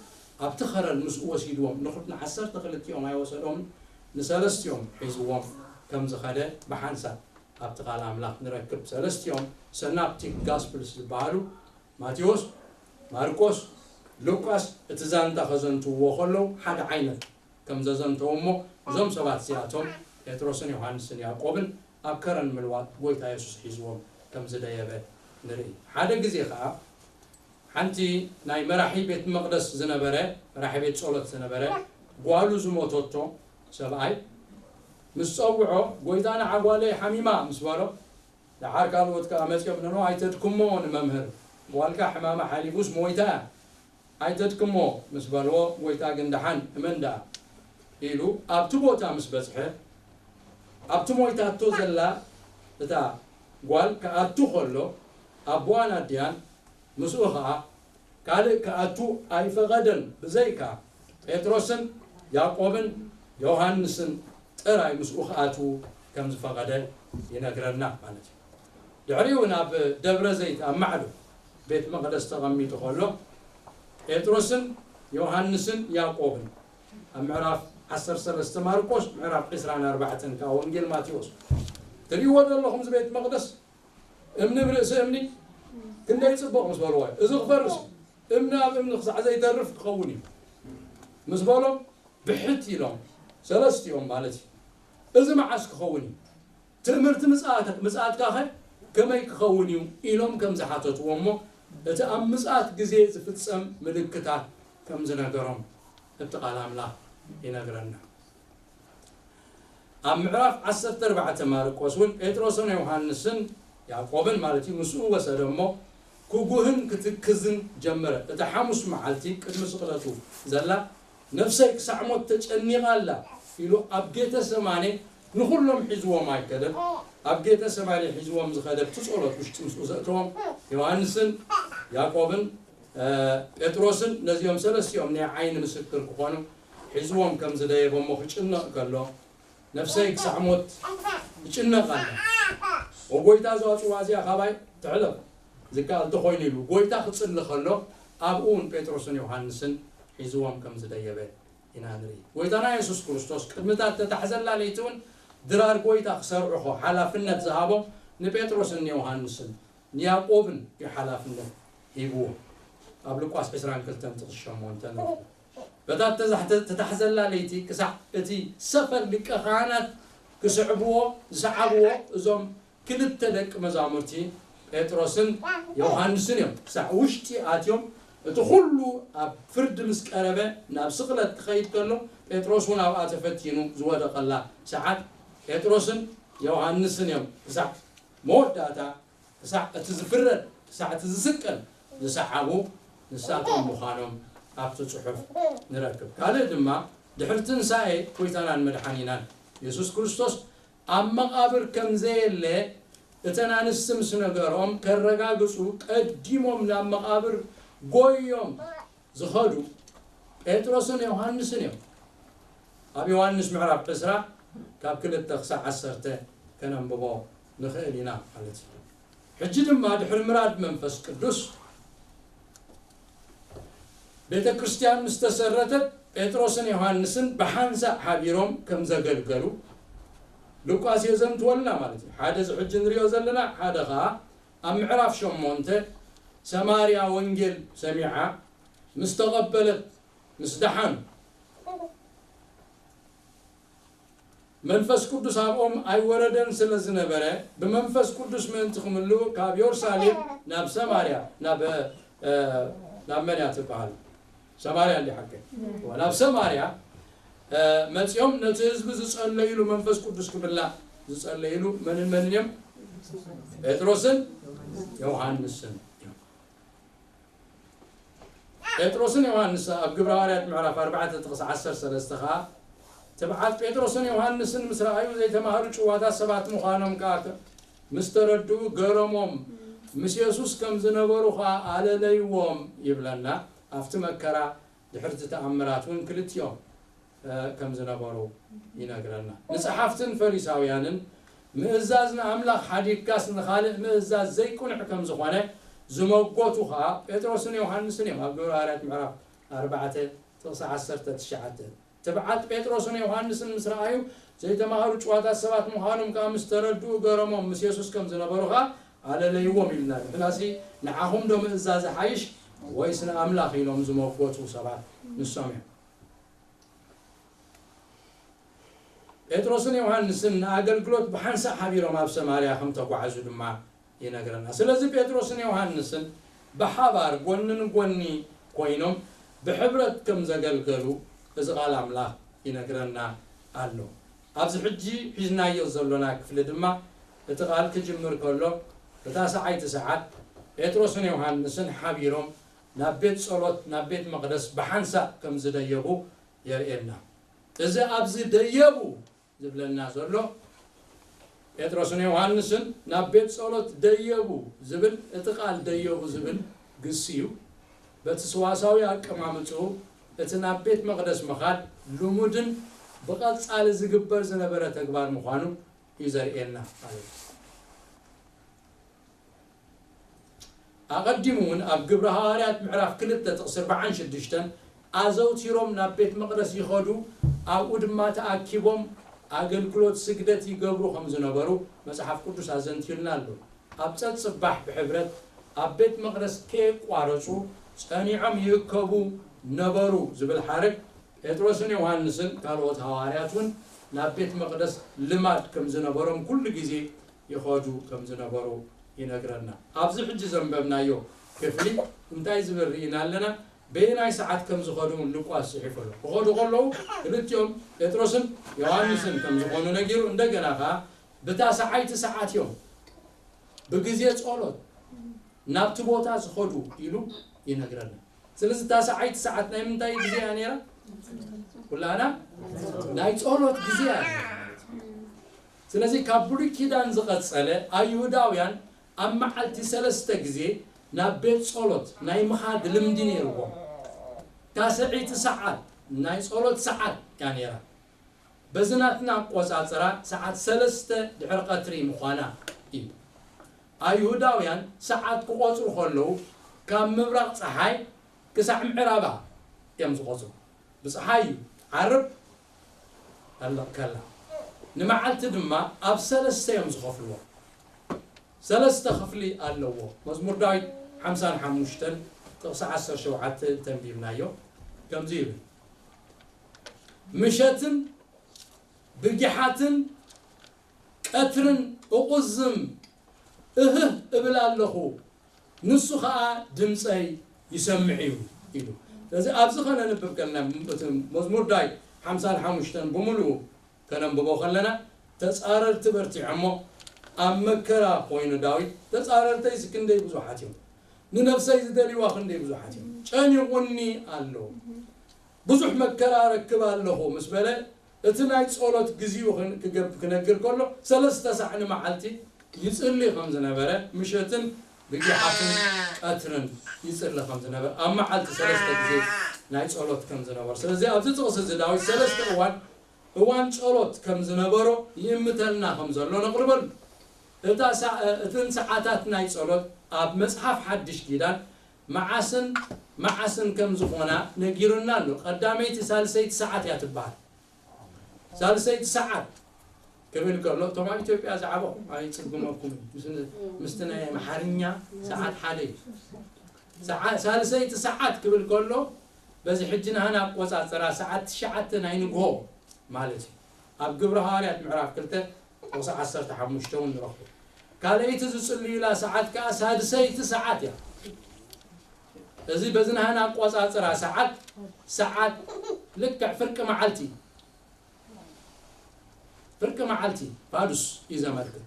ኣብቲ ኸረን ምስኡ ወሲድዎም። ንኹ-፣ ንዓሰርተ ክልቲኦም ኣይወሰዶምን ንሰለስቲኦም ሒዝዎም ከም ዝኸደ ብሓንሳብ ኣብቲ ቃል ኣምላኽ ንረክብ። ሰለስቲኦም ሰናፕቲክ ጋስፕልስ ዝበሃሉ ማቴዎስ፣ ማርቆስ፣ ሉቃስ እቲ ዛንታ ከዘንትውዎ ከለዉ ሓደ ዓይነት ከም ዘዘንተዉ እሞ እዞም ሰባት እዚኣቶም ጴጥሮስን ዮሃንስን ያዕቆብን ኣብ ከረን ምልዋጥ ጎይታ የሱስ ሒዝዎም ከም ዝደየበ ንርኢ። ሓደ ግዜ ኸዓ ሓንቲ ናይ መራሒ ቤት መቕደስ ዝነበረ፣ መራሒ ቤት ጸሎት ዝነበረ ጓሉ ዝሞተቶ ሰብኣይ ምስ ጸውዖ ጎይታ ንዓ ጓለይ ሓሚማ ምስ በሎ ደሓር ካልኦት ከኣ መጺኦም ንኖ ኣይተድክሞ ንመምህር ጓልካ ሕማማ ሓሊፉስ ሞይታ እያ ኣይተድክሞ ምስ በልዎ ጎይታ ግን ደሓን እመን ደኣ ኢሉ ኣብቲ ቦታ ምስ በጽሐ ኣብቲ ሞይታቶ ዘላ እታ ጓል ክኣቱ ከሎ ኣቦኣን ኣዲኣን ምስኡ ኸኣ ካልእ ክኣቱ ኣይፈቐደን ብዘይካ ጴጥሮስን ያዕቆብን ዮሃንስን ጥራይ ምስኡ ክኣትዉ ከም ዝፈቐደ ይነግረና ማለት እዩ። ድሕሪኡ ናብ ደብረ ዘይት ኣብ ማዕዶ ቤት መቕደስ ተቐሚጡ ከሎ ጴጥሮስን ዮሃንስን ያዕቆብን ኣብ ምዕራፍ ዓሰርተ ሰለስተ ማርቆስ፣ ምዕራፍ ዕስራን ኣርባዕተን ከኣ ወንጌል ማቴዎስ። ትርእይዎ ዘለኹም እዚ ቤት መቕደስ እምኒ ብርእሲ እምኒ ክንደይ ጽቡቕ ምስ በልዎ፣ እዚ ክፈርስ እምኒ ኣብ እምኒ ክሳዕ ዘይተርፍ ክኸውን እዩ ምስ በሎም፣ ብሕት ኢሎም ሰለስቲኦም ማለት እዩ። እዚ መዓስ ክኸውን እዩ? ትእምርቲ ምጽኣት-፣ ምጽኣትካኸ ከመይ ክኸውን እዩ? ኢሎም ከም ዝሓተትዎ እሞ፣ እቲ ኣብ ምጽኣት ግዜ ዝፍጸም ምልክታት ከም ዝነገሮም እቲ ቃል ኣምላኽ ይነግረና። ኣብ ምዕራፍ ዓሰርተ ኣርባዕተ ማርቆስ እውን ጴጥሮስን ዮሃንስን ያዕቆብን ማለት እዩ፣ ምስኡ ወሰደ እሞ ክጉህን ክትክዝን ጀመረ። እታ ሓሙስ መዓልቲ ቅድሚ ስቕለቱ ዘላ፣ ነፍሰይ ክሳዕ ሞት ተጨኒቓ ኣላ ኢሉ ኣብ ጌተ ሰማኔ ንኹሎም ሒዝዎም ኣይከደን። ኣብ ጌተ ሰማኔ ሒዝዎም ዝኸደ እቲ ጸሎት ውሽጢ ምስኡ ዘእተዎም ዮሃንስን ያዕቆብን፣ እ፣ ጴጥሮስን ነዚኦም ሰለስቲኦም ናይ ዓይኒ ምስክር ክኾኑ ሒዝዎም ከም ዝደየቦ እሞ ክጭነቕ ከሎ፣ ነፍሰይ ክሳዕ ሞት ይጭነቕ ኣለ። ወጎይታ እዛ ጽዋ እዚኣ ካባይ ትሕለፍ ዝከኣል እንተኾይኑ ኢሉ ጎይታ ክጽሊ ከሎ፣ ኣብኡ እውን ጴጥሮስን ዮሃንስን ሒዝዎም ከም ዝደየበ ኢና ንርኢ። ጎይታና የሱስ ክርስቶስ ቅድሚ እታ እተታሕዘላ ለይቲ እውን ድራር ጎይታ ክሰርዑ ሓላፍነት ዝሃቦም ንጴጥሮስን ንዮሃንስን ንያዕቆብን እዩ ሓላፍነት ሂብዎ። ኣብ ሉቃስ ዕስራን ክልተን ጥቕሲ ሸሞንተ ንረኽቦ። በታ እተዛሕተ-፣ እተታሕዘላ ለይቲ ክሳዕ እቲ ሰፈር ሊቀ ካህናት ክስዕብዎ፣ ዝሰዓብዎ እዞም ክልተ ደቂ መዛሙርቲ ጴጥሮስን ዮሃንስን እዮም። ክሳዕ ውሽጢ ኣትዮም፣ እቲ ኩሉ ኣብ ፍርዲ ምስ ቀረበ፣ ናብ ስቕለት ክኸይድ ከሎ፣ ጴጥሮስ እውን ኣብኣ ተፈቲኑ ዝወደቐላ ሰዓት፣ ጴጥሮስን ዮሃንስን እዮም ክሳዕ መወዳእታ፣ ክሳዕ እቲ ዝፍረድ፣ ክሳዕ እቲ ዝስቀል ዝሰዓቡ ንሳቶም ምዃኖም ኣብቲ ጽሑፍ ንረክብ። ካልእ ድማ፣ ድሕሪ ትንሳኤ ጎይታናን መድሓኒናን የሱስ ክርስቶስ ኣብ መቓብር ከም ዘየለ እተን ኣንስቲ ምስ ነገርኦም ከረጋግጹ ቀዲሞም ናብ መቓብር ጎዮም ዝኸዱ ጴጥሮስን ዮሃንስን እዮም። ኣብ ዮሃንስ ምዕራፍ ዕስራ ካብ ክልተ ክሳዕ ዓሰርተ ከነንብቦ ንኽእል ኢና ማለት እዩ። ሕጂ ድማ ድሕሪ ምራድ መንፈስ ቅዱስ ቤተ ክርስቲያን ምስ ተሰረተት ጴጥሮስን ዮሃንስን ብሓንሳእ ሓቢሮም ከም ዘገልገሉ ሉቃስ የዘንትወልና ማለት እዩ። ሓደ እዚ ሕጂ ንሪኦ ዘለና፣ ሓደ ኸኣ ኣብ ምዕራፍ ሸሞንተ ሰማርያ ወንጌል ሰሚዓ ምስ ተቐበለት ምስ ደሓኑ መንፈስ ቅዱስ ኣብኦም ኣይወረደን ስለ ዝነበረ፣ ብመንፈስ ቅዱስ ምእንቲ ክምልኡ ካብ የሩሳሌም ናብ ሰማርያ፣ ናብ፣ እ፣ ናብ መን እያ ትበሃል? ሰማርያ እንዲ ሓቀ? እዋ፣ ናብ ሰማርያ፣ እ፣ መጺኦም ነቲ ህዝቢ ዝጸለይሉ፣ መንፈስ ቅዱስ ክምላእ ዝጸለይሉ መንን መንን እዮም? ጴጥሮስን ዮሃንስን እዮም። ጴጥሮስን ዮሃንስ ኣብ ግብረ ሃዋርያት ምዕራፍ ኣርባዕተ ጥቕሲ ዓሰርተ ሰለስተ ኸኣ፣ ትብዓት ጴጥሮስን ዮሃንስን ምስ ረኣዩ ዘይተማህሩ ጭዋታት ሰባት ምዃኖም ከኣ ምስ ተረድኡ ገረሞም፣ ምስ የሱስ ከም ዝነበሩ ኸኣ ኣለለይዎም ይብለና። ኣብቲ መከራ ድሕርቲ ተኣምራት እውን ክልቲኦም እ፣ ከም ዝነበሩ ይነግረና። ንጸሓፍትን ፈሪሳውያንን ምእዛዝ ንኣምላኽ ሓዲግካስ ንኻልእ ምእዛዝ ዘይቅኑዕ ከም ዝኾነ ዝመጎቱ ኸኣ ጴጥሮስን ዮሃንስን እዮም። ኣብ ግብረ ሃዋርያት ምዕራፍ ኣርባዕተ ጥቕሲ ዓሰርተ ትሽዓተ። ትብዓት ጴጥሮስን ዮሃንስን ምስ ረኣዩ ዘይተማህሩ ጭዋታት ሰባት ምዃኖም ከኣ ምስ ተረድኡ ገረሞም፣ ምስ የሱስ ከም ዝነበሩ ኸኣ ኣለለይዎም ኢልና። ንሕናሲ ንዓኹም ዶ ምእዛዝ ይሓይሽ ወይስ ንኣምላኽ ኢሎም ዝመጎቱ ሰባት ንሶም እዮም። ጴጥሮስን ዮሃንስን ንኣገልግሎት ብሓንሳእ ሓቢሮም ኣብ ሰማርያ ከም ተጓዕዙ ድማ ይነግረና። ስለዚ ጴጥሮስን ዮሃንስን ብሓባር ጎኒ ንጎኒ ኮይኖም ብሕብረት ከም ዘገልገሉ እዚ ቃል ኣምላኽ ይነግረና ኣሎ። ኣብዚ ሕጂ ሒዝናዮ ዘሎና ክፍሊ ድማ እቲ ቃል ክጅምር ከሎ፣ ብታስዓይቲ ሰዓት ጴጥሮስን ዮሃንስን ሓቢሮም ናብ ቤት ጸሎት፣ ናብ ቤት መቕደስ ብሓንሳእ ከም ዝደየቡ የርእየና። እዚ ኣብዚ ደየቡ ዝብለና ዘሎ፣ ጴጥሮስን ዮሃንስን ናብ ቤት ጸሎት ደየቡ ዝብል፣ እቲ ቃል ደየቡ ዝብል ግሲ እዩ። በቲ ሰዋሳዊ ኣቀማምጥኡ፣ እቲ ናብ ቤት መቕደስ ምኻድ ልሙድን ብቐጻሊ ዝግበር ዝነበረ ተግባር ምዃኑ እዩ ዘርእየና ማለት እዩ። ኣቐዲሙ እውን ኣብ ግብረ ሃዋርያት ምዕራፍ ክልተ ጥቕሲ ኣርባዓን ሽዱሽተን ኣዘውቲሮም ናብ ቤት መቕደስ ይኸዱ፣ ኣብኡ ድማ ተኣኪቦም ኣገልግሎት ስግደት ይገብሩ ከም ዝነበሩ መጽሓፍ ቅዱስ ኣዘንትዩልና ኣሎ። ኣብ ጸጽባሕ ብሕብረት ኣብ ቤት መቕደስ ከየቋረጹ ጸኒዖም ይእከቡ ነበሩ ዝብል ሓረግ ጴጥሮስን ዮሃንስን ካልኦት ሃዋርያት እውን ናብ ቤት መቕደስ ልማድ ከም ዝነበሮም ኩሉ ግዜ ይኸዱ ከም ዝነበሩ ይነግረና። ኣብዚ ሕጂ ዘንበብናዮ ክፍሊ እንታይ ዝብል ርኢና ኣለና? በየናይ ሰዓት ከም ዝኸዱ እውን ሉቃስ ጽሒፉ ኣሎ። ክኸዱ ከለዉ ክልቲኦም ጴጥሮስን ዮሃንስን ከም ዝኾኑ ነጊሩ፣ እንደገና ኸዓ ብታስዓይቲ ሰዓት እዮም ብግዜ ጸሎት ናብቲ ቦታ ዝኸዱ ኢሉ ይነግረና። ስለዚ ታስዓይቲ ሰዓት ናይ ምንታይ ግዜ እያ ነይራ? ኩላና ናይ ጸሎት ግዜ እያ ነይራ። ስለዚ ካብ ብሉይ ኪዳን ዝቐጸለ ኣይሁዳውያን ኣብ መዓልቲ ሰለስተ ግዜ ናብ ቤት ጸሎት ናይ ምኻድ ልምዲ ነይርዎም። ታስዐይቲ ሰዓት ናይ ጸሎት ሰዓት እያ ነይራ። በዚ ናትና ኣቆጻጽራ ሰዓት ሰለስተ ድሕሪ ቀትሪ ምዃና እዩ። ኣይሁዳውያን ሰዓት ክቖጽሩ ከለዉ ካብ ምብራቕ ጸሓይ ክሳዕ ምዕራባ እዮም ዝቖጽሩ። ብጸሓይ እዩ ዓርብ ጠልቕ ከላ። ንመዓልቲ ድማ ኣብ ሰለስተ እዮም ዝኸፍልዎ። ሰለስተ ክፍሊ ኣለዎ። መዝሙር ዳዊት ሓምሳን ሓሙሽተን ጥቕሲ ዓሰርተ ሸውዓተ እንተንቢብናዮ ከምዚ ይብል፣ ምሸትን ብጊሓትን ቀትርን እቑዝም እህህ እብል ኣለኹ፣ ንሱ ኸኣ ድምፀይ ይሰምዕ እዩ ኢሉ። ስለዚ ኣብዚ ኸነንብብ ከለና እቲ መዝሙር ዳዊት ሓምሳን ሓሙሽተን ብምሉኡ ከነንብቦ ከለና ተጻረርቲ በርቲዖሞ ኣብ መከራ ኮይኑ ዳዊት፣ ተጻረርተይስ ክንደይ ብዙሓት እዮም፣ ንነፍሰይ ዝደልይዋ ክንደይ ብዙሓት እዮም፣ ጨኒቑኒ ኣሎ። ብዙሕ መከራ ረክብ ኣለኹ ምስ በለ እቲ ናይ ጸሎት ግዜኡ ክን- ክገብ- ክነግር ከሎ ሰለስተ ሳዕ ንመዓልቲ ይጽሊ ከም ዝነበረ፣ ምሸትን ብጊሓትን ቀትርን ይጽሊ ከም ዝነበረ፣ ኣብ መዓልቲ ሰለስተ ግዜ ናይ ጸሎት ከም ዝነበረ። ስለዚ ኣብዚ ጥቕሲ እዚ ዳዊት ሰለስተ እዋን እዋን ጸሎት ከም ዝነበሮ ይእምተልና ከም ዘሎ ነቕርበሉ። እታ ሰ- እተን ሰዓታት ናይ ጸሎት ኣብ መጽሓፍ ሓድሽ ኪዳን መዓስን መዓስን ከም ዝኾና ነጊሩና ኣሎ። ቀዳመይቲ ሳልሰይቲ ሰዓት እያ ትበሃል። ሳልሰይቲ ሰዓት ክብል ከሎ እቶም ኣብ ኢትዮጵያ ዝዓበኹም ኣይጽግመኩም እዩ። ምስ- ምስቲ ናይ ኣምሓርኛ ሰዓት ሓደ እዩ። ሰዓ- ሳልሰይቲ ሰዓት ክብል ከሎ በዚ ሕጂ ናህና ኣቆጻጽራ ሰዓት ትሽዓተ ናይ ንግሆ ማለት እዩ። ኣብ ግብረ ሃዋርያት ምዕራፍ ክልተ ጥቕሲ ዓሰርተ ሓሙሽተ እውን ንረኽቦ። ካልኣይቲ ዝጽልዩላ ሰዓት ከኣ ሳድሰይቲ ሰዓት እያ። እዚ በዚ ናህና ኣቆጻጽራ ሰዓት ሰዓት ልክዕ ፍርቂ መዓልቲ ፍርቂ መዓልቲ ፋዱስ እዩ ዘመልክት።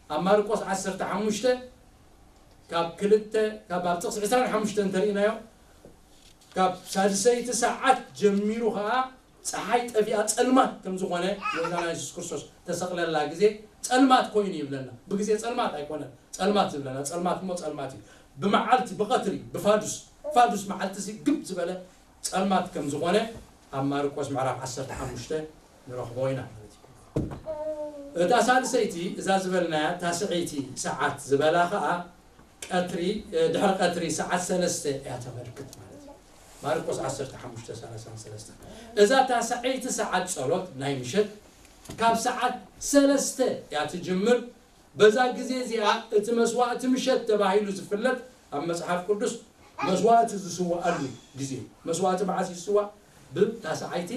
ኣብ ማርቆስ ዓሰርተ ሓሙሽተ ካብ ክልተ ካብ ኣብ ጥቕሲ ዕስራን ሓሙሽተን እንተሪእናዮ ካብ ሳድሰይቲ ሰዓት ጀሚሩ ኸዓ ፀሓይ ጠፊኣ ፀልማት ከም ዝኾነ ጎይታና የሱስ ክርስቶስ ተሰቕለላ ግዜ ፀልማት ኮይኑ ይብለና። ብግዜ ፀልማት ኣይኮነን ፀልማት ዝብለና፣ ፀልማት እሞ ፀልማት እዩ። ብመዓልቲ ብቐትሪ ብፋዱስ ፋዱስ መዓልቲ ሲ ግብ ዝበለ ፀልማት ከም ዝኾነ ኣብ ማርቆስ ምዕራፍ ዓሰርተ ሓሙሽተ ንረኽቦ ኢና ማለት እዩ። እታ ሳልሰይቲ እዛ ዝበልናያ ታስዐይቲ ሰዓት ዝበላ ኸዓ ቀትሪ ድሕሪ ቀትሪ ሰዓት ሰለስተ እያ ተመልክት ማለት እዩ። ማርቆስ ዓሰርተ ሓሙሽተ ሰላሳን ሰለስተን እዛ ታስዐይቲ ሰዓት ጸሎት ናይ ምሸት ካብ ሰዓት ሰለስተ እያ ትጅምር። በዛ ግዜ እዚኣ እቲ መስዋእቲ ምሸት ተባሂሉ ዝፍለጥ ኣብ መጽሓፍ ቅዱስ መስዋእቲ ዝስዋኣሉ ግዜ። መስዋእቲ መዓስ ይስዋእ? ብታስዓይቲ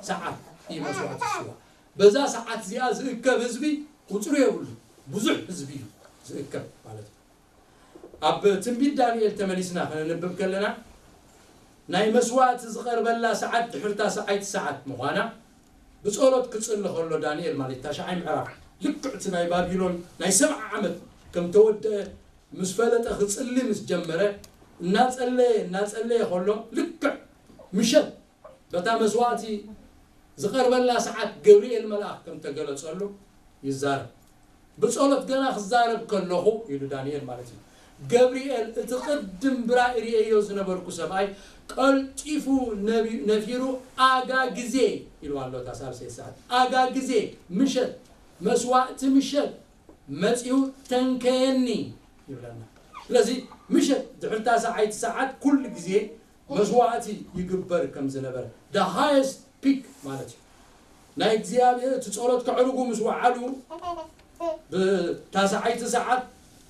ሰዓት እዩ መስዋእቲ ዝስዋእ። በዛ ሰዓት እዚኣ ዝእከብ ህዝቢ ቁጽሪ የብሉ፣ ብዙሕ ህዝቢ እዩ ዝእከብ ማለት እዩ። ኣብ ትንቢት ዳንኤል ተመሊስና ከነንብብ ከለና ናይ መስዋእቲ ዝቐርበላ ሰዓት ድሕሪ ታስዓይቲ ሰዓት ምዃና ብጸሎት ክጽሊ ከሎ ዳንኤል ማለት ታሽዓይ ምዕራፍ ልክዕ እቲ ናይ ባቢሎን ናይ ሰብዓ ዓመት ከም ተወደአ ምስ ፈለጠ ክጽሊ ምስ ጀመረ እናጸለየ እናጸለየ ከሎ ልክዕ ምሸት በታ መስዋእቲ ዝቐርበላ ሰዓት ገብርኤል መልኣኽ ከም ተገለጸሉ ይዛረብ። ብጸሎት ገና ክዛረብ ከለኹ ኢሉ ዳንኤል ማለት እዩ። ገብርኤል እቲ ቅድም ብራእይ ርእየዮ ዝነበርኩ ሰብኣይ ቀልጢፉ ነፊሩ ኣጋ ግዜ ኢሉ ኣሎ። እታ ሳልሰይቲ ሰዓት ኣጋ ግዜ ምሸት መስዋእቲ ምሸት መጺኡ ተንከየኒ ይብለና። ስለዚ ምሸት ድሕሪ ታስዓይቲ ሰዓት ኩሉ ግዜ መስዋዕቲ ይግበር ከም ዝነበረ፣ the highest peak ማለት እዩ። ናይ እግዚኣብሔር እቲ ጸሎት ከዕርጉ ምስ ወዓሉ፣ ብታስዓይቲ ሰዓት፣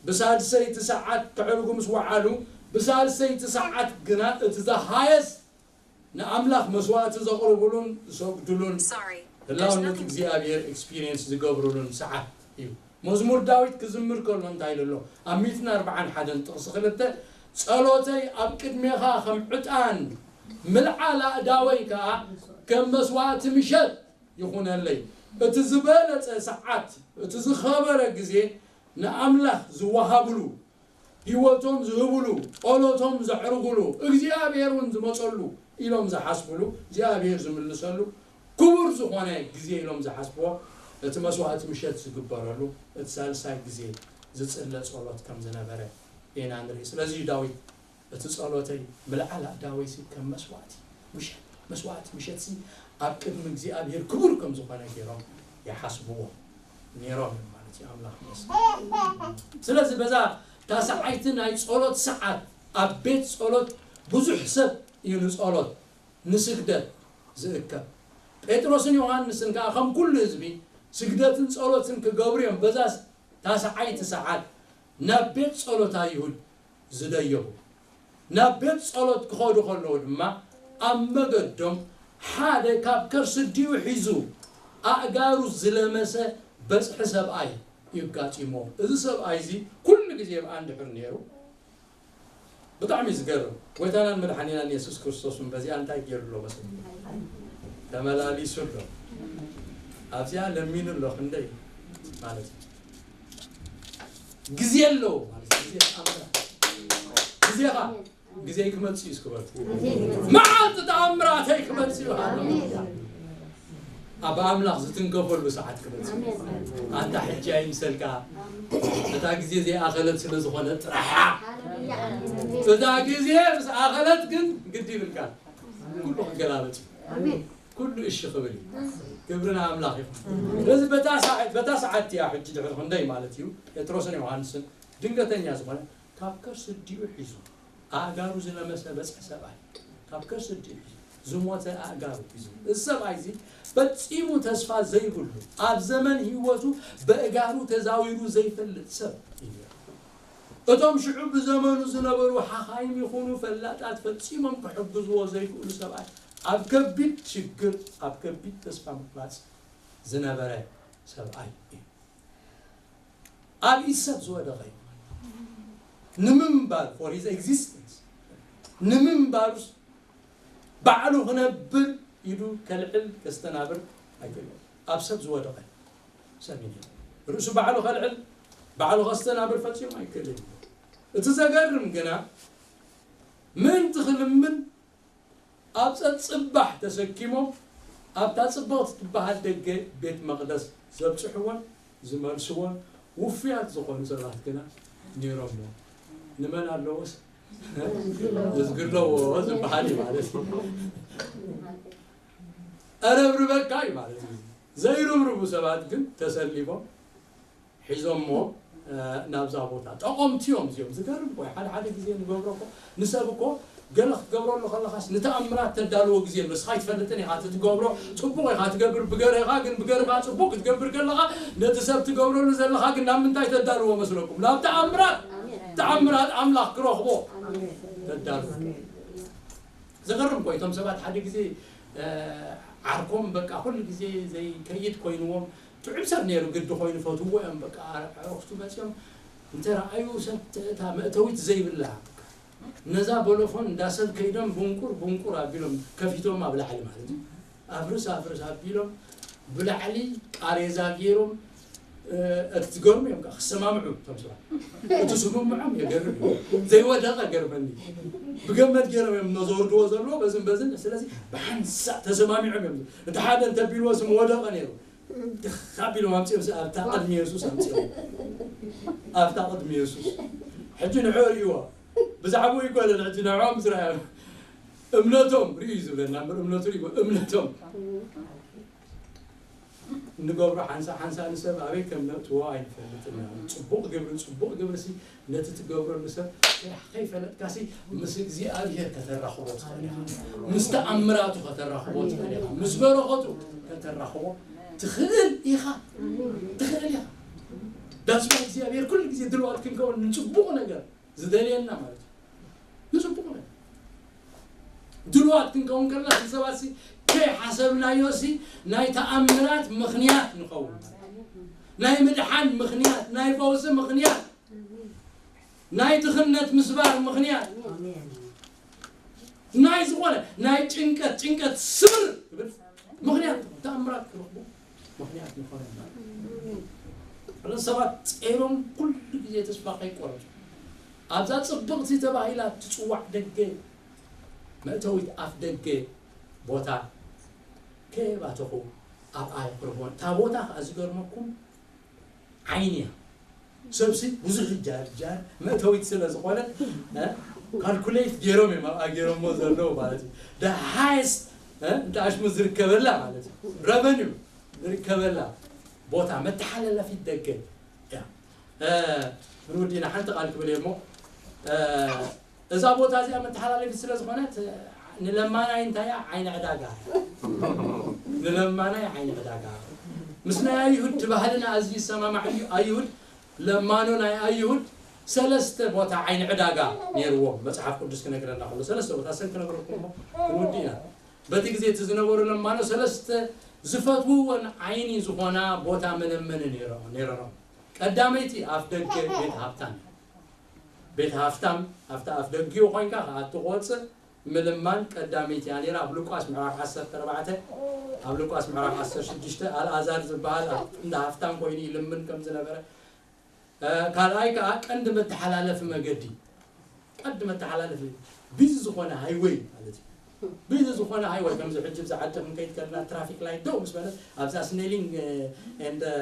ብሳልሰይቲ ሰዓት ከዕርጉ ምስ ወዓሉ፣ ብሳልሰይቲ ሰዓት ግና እቲ the highest ንኣምላኽ መስዋዕቲ ዘቕርቡሉን ዝሰግዱሉን ህላውነት እግዚኣብሔር ኤክስፒሪየንስ ዝገብሩሉን ሰዓት እዩ። መዝሙር ዳዊት ክዝምር ከሎ እንታይ ኢሉ ኣሎ? ኣብ ሚእትን ኣርባዓን ሓደን ጥቕሲ ክልተ፣ "ጸሎተይ ኣብ ቅድሜኻ ከም ዕጣን፣ ምልዓል ኣእዳወይ ከኣ ከም መስዋዕቲ ምሸት ይኹነለይ።" እቲ ዝበለጸ ሰዓት፣ እቲ ዝኸበረ ግዜ ንኣምላኽ ዝወሃብሉ፣ ህይወቶም ዝህብሉ፣ ጸሎቶም ዘዕርጉሉ፣ እግዚኣብሔር እውን ዝመጸሉ ኢሎም ዝሓስብሉ፣ እግዚኣብሔር ዝምልሰሉ ክቡር ዝኾነ ግዜ ኢሎም ዝሓስብዎ፣ እቲ መስዋዕቲ ምሸት ዝግበረሉ፣ እቲ ሳልሳይ ግዜ ዝጽለ ጸሎት ከም ዝነበረ ኢና ንርኢ። ስለዚ እዩ ዳዊት፣ "እቲ ጸሎተይ ምልዓል ኣእዳወይሲ ከም መስዋዕቲ ምሸት፣ መስዋዕቲ ምሸትሲ ኣብ ቅድሚ እግዚኣብሔር ክቡር ከም ዝኾነ ገይሮም ይሓስብዎ ነይሮም" ማለት እዩ። ኣምላኽ ይመስገን። ስለዚ በዛ ታስዓይቲ ናይ ጸሎት ሰዓት ኣብ ቤት ጸሎት ብዙሕ ሰብ እዩ ንጸሎት፣ ንስግደት ዝእከብ። ጴጥሮስን ዮሃንስን ከኣ ከም ኩሉ ህዝቢ ስግደትን ጸሎትን ክገብሩ እዮም በዛ ታስዓይቲ ሰዓት ናብ ቤት ጸሎት ኣይሁድ ዝደየቡ። ናብ ቤት ጸሎት ክኸዱ ከለዉ ድማ ኣብ መገዶም ሓደ ካብ ከርሲ ኣዲኡ ሒዙ ኣእጋሩ ዝለመሰ በጽሒ ሰብኣይ ይጋጢሞ። እዚ ሰብኣይ እዚ ኩሉ ግዜ ብኣ እንድሕር ነይሩ፣ ብጣዕሚ ዝገርም። ጎይታናን መድሓኒናን የሱስ ክርስቶስ እውን በዚኣ እንታይ ገይሩ ኣሎ መሰለኩም? ተመላሊሱ ኣሎ። ኣብዚኣ ለሚኑ ኣሎ ክንደይ ማለት እዩ። ግዜ ኣለዎ ማለት እዩ። ግዜ ተኣምራት። ግዜኻ፣ ግዜ ክመጽእ እዩ እስኪ በሉ። መዓልቲ ተኣምራተይ ክመጽእ እዩ። ኣብ ኣምላኽ ዝትንከፈሉ ሰዓት ክመጽእ እዩ። ኣንታ ሕጂ ኣይምሰልካ፣ እታ ግዜ ዘይኣኸለት ስለ ዝኾነ ጥራሓ። እታ ግዜ ምስ ኣኸለት ግን ግዲ ይብልካ። ኩሉ ክገላበጥ እዩ። ኩሉ እሺ ክብል እዩ። ክብሪ ንኣምላኽ ይኹን። ስለዚ በታ ሰዓት፣ በታ ሰዓት እያ ሕጂ ድሕሪ ክንደይ ማለት እዩ፣ ጴጥሮስን ዮሃንስን ድንገተኛ ዝኾነ ካብ ከርሲ ኣዲኡ ሒዙ ኣእጋሩ ዝለመሰ በጽሒ ሰብኣይ፣ ካብ ከርሲ ኣዲኡ ሒዙ ዝሞተ ኣእጋሩ ሒዙ። እዚ ሰብኣይ እዚ ፈጺሙ ተስፋ ዘይብሉ፣ ኣብ ዘመን ህይወቱ በእጋሩ ተዛዊሩ ዘይፈልጥ ሰብ እዩ ነይሩ። እቶም ሽዑ ብዘመኑ ዝነበሩ ሓኻይም ይኹኑ ፈላጣት ፈጺሞም ክሕግዝዎ ዘይክእሉ ሰብኣይ፣ ኣብ ከቢድ ሽግር፣ ኣብ ከቢድ ተስፋ ምቁራጽ ዝነበረ ሰብኣይ እዩ። ኣብ ኢድ ሰብ ዝወደቐ እዩ። ንምንባር፣ for his existence፣ ንምንባሩስ ባዕሉ ክነብር ኢዱ ከልዕል ከስተናብር ኣይክእልን። ኣብ ሰብ ዝወደቐ ሰብ እዩ። ርእሱ ባዕሉ ከልዕል፣ ባዕሉ ከስተናብር ፈጺሙ ኣይክእልን። እቲ ዘገርም ግና ምእንቲ ክልምን ኣብ ጸጽባሕ ተሰኪሞም ኣብታ ጽብቕቲ ትበሃል ደገ ቤት መቕደስ ዘብጽሕዎን ዝመልስዎን ውፉያት ዝኾኑ ሰባት ግና ነይሮምዎ። ንመን ኣለዎስ? እዝጊ ኣለዎ ዝበሃል እዩ ማለት እዩ። እረብርበካ እዩ ማለት እዩ። ዘይርብርቡ ሰባት ግን ተሰሊፎም ሒዞሞ፣ እ፣ ናብዛ ቦታ። ጠቐምቲ እዮም እዚኦም። ዝገርም እኮ እዩ። ሓደ ሓደ ግዜ ንገብሮ እኮ፣ ንሰብ እኮ ገለ ክትገብረሉ ከለኻስ ንተኣምራት ተዳልዎ ግዜ ኣሎ። ንስኻ ኣይትፈልጥን ኢኻ፣ እቲ ትገብሮ ጽቡቕ ኢኻ ትገብር፣ ብገርኻ ግን ብገርኻ ጽቡቕ ክትገብር ከለኻ፣ ነቲ ሰብ ትገብረሉ ዘለኻ ግን ናብ ምንታይ ተዳልዎ መስለኩም? ናብ ተኣምራት። ተኣምራት ኣምላኽ ክረኽቦ ተዳልዎ። ዘገርም እኮ እዩ። እቶም ሰባት ሓደ ግዜ፣ እ፣ ዓርኮም በቃ ኩሉ ግዜ ዘይከይድ ኮይንዎም፣ ጥዑም ሰብ ነይሩ፣ ግዲ ኮይኑ ፈትዎ እዮም። በቃ ኣዕሩኽቱ መጺኦም እንተ ረኣዩ ሰብ ተ-፣ እታ መእተዊት ዘይብላ፣ ነዛ ቦሎፎን እንዳ ሰብ ከይዶም ቡንቁር ቡንቁር ኣቢሎም ከፊቶም ኣብ ላዕሊ ማለት እዩ። ኣፍርስ ኣፍርስ ኣቢሎም ብላዕሊ ቃሬዛ ገይሮም፣ እ፣ እቲ ዝገርሙ እዮም፣ ክሰማምዑ እቶም ሰባት። እቲ ስምምዖም የገርም እዩ። ዘይወደቐ ገርመኒ። ብገመድ ገይሮም እዮም ነዘውርድዎ ዘለዎ በዝን በዝን። ስለዚ ብሓንሳእ ተሰማሚዖም እዮም። እቲ ሓደ እንተቢልዎ ስም ወደቐ ነይሩ። ድኽ ኣቢሎም ኣምጺኦም ስ-፣ ኣብታ ቅድሚ የሱስ ኣምጺኦም። ኣብታ ቅድሚ የሱስ። ሕጂ ንዕኡ ርእይዎ። ብዛዕባኡ ይኮነን ሕጂ ንዕኦም ምስ ረኣዮም። እምነቶም ርእዩ እዩ ዝብለና እምበር እምነቱ ርእይዎ። እምነቶም። እንገብሮ ሓንሳ ሓንሳ ንሰብ ኣበይ ከም ነእትዎ ኣይንፈልጥን ኢና። ጽቡቕ ግብሪ፣ ጽቡቕ ግብርሲ ነቲ ትገብረሉ ሰብ ከይፈለጥካሲ ምስ እግዚኣብሔር ከተራኽቦ ትኽእል ኢኻ። ምስ ተኣምራቱ ከተራኽቦ ትኽእል ኢኻ። ምስ በረኸቱ ከተራኽቦ ትኽእል ኢኻ። ትኽእል ኢኻ። ዳስባ እግዚኣብሔር ኩሉ ግዜ ድልዋት ክንከውን ንጽቡቕ ነገር ዝደልየና ማለት እዩ። ንጽቡቕ ነገር ድልዋት ክንከውን ከለና፣ እቲ ሰባትሲ ከይሓሰብናዮሲ ናይ ተኣምራት ምኽንያት ንኸውን። ናይ ምድሓን ምኽንያት፣ ናይ ፈውሲ ምኽንያት፣ ናይ ድኽነት ምስባር ምኽንያት፣ ናይ ዝኾነ ናይ ጭንቀት፣ ጭንቀት ስብር ዝብል ምኽንያት፣ ተኣምራት ክረኽቡ ምኽንያት ንኾነና። እዞም ሰባት ጸይሮም ኩሉ ግዜ ተስፋ ከይቆረጹ፣ ኣብዛ ጽብቕቲ ተባሂላ ትጽዋዕ ደገ፣ መእተዊት ኣፍ ደገ ቦታ ከየባተኹ ኣብኣ የቕርቦ። እታ ቦታ ከኣ ዝገርመኩም ዓይኒ እያ። ሰብሲ ብዙሕ ጃር ጃር መእተዊት ስለ ዝኾነት፣ እ፣ ካልኩሌት ገይሮም እዮም ኣብኣ ገይሮሞ ዘለዉ ማለት እዩ። The highest፣ እ፣ እንዳ ኣሽሙ ዝርከበላ ማለት እዩ። ረቨኒው ዝርከበላ ቦታ መተሓላለፊት ደገ እያ። እ፣ ክንውዲና ሓንቲ ቃል ክብል እየ እሞ፣ እ፣ እዛ ቦታ እዚኣ መተሓላለፊት ስለ ዝኾነት፣ ንለማናይ እንታይ እያ? ዓይኒ ዕዳጋ። ንለማናይ ዓይኒ ዕዳጋ። ምስ ናይ ኣይሁድ እቲ ባህልና ኣዝዩ ይሰማማዕ እዩ። ኣይሁድ፣ ለማኖ ናይ ኣይሁድ ሰለስተ ቦታ ዓይኒ ዕዳጋ ነይርዎም። መጽሓፍ ቅዱስ ክነግረና ከሎ ሰለስተ ቦታ፣ ሰም ክነግረኩም እሞ ክንውዲ ኢና። በቲ ግዜ እቲ ዝነበሩ ለማኖ ሰለስተ ዝፈትውወን ዓይኒ ዝኾና ቦታ መለመኒ ነይሮም፣ ነይሮም። ቀዳመይቲ ኣፍ ደገ ቤት ሃብታም። ቤት ሃፍታም፣ ኣብቲ ኣፍ ደጊኡ ኮይንካ ክኣቱ ክወጽእ ምልማን ቀዳመይቲ እያ ነይራ። ኣብ ሉቃስ ምዕራፍ ዓሰርተ ኣርባዕተ፣ ኣብ ሉቃስ ምዕራፍ ዓሰርተ ሽዱሽተ፣ ኣልኣዛር ዝበሃል ኣብ እንዳ ሃፍታም ኮይኑ ይልምን ከም ዝነበረ፣ እ፣ ካልኣይ ከኣ ቀንዲ መተሓላለፊ መገዲ፣ ቀንዲ መተሓላለፊ ቢዚ ዝኾነ ሃይወይ ማለት እዩ። ቢዚ ዝኾነ ሃይወይ፣ ከምዚ ሕጂ ብዛ ዓዲ ክንከይድ ከለና ትራፊክ ላይት ደው ምስ በለት፣ ኣብዛ ስኔሊንግ፣ እ፣ ኤንድ፣ እ፣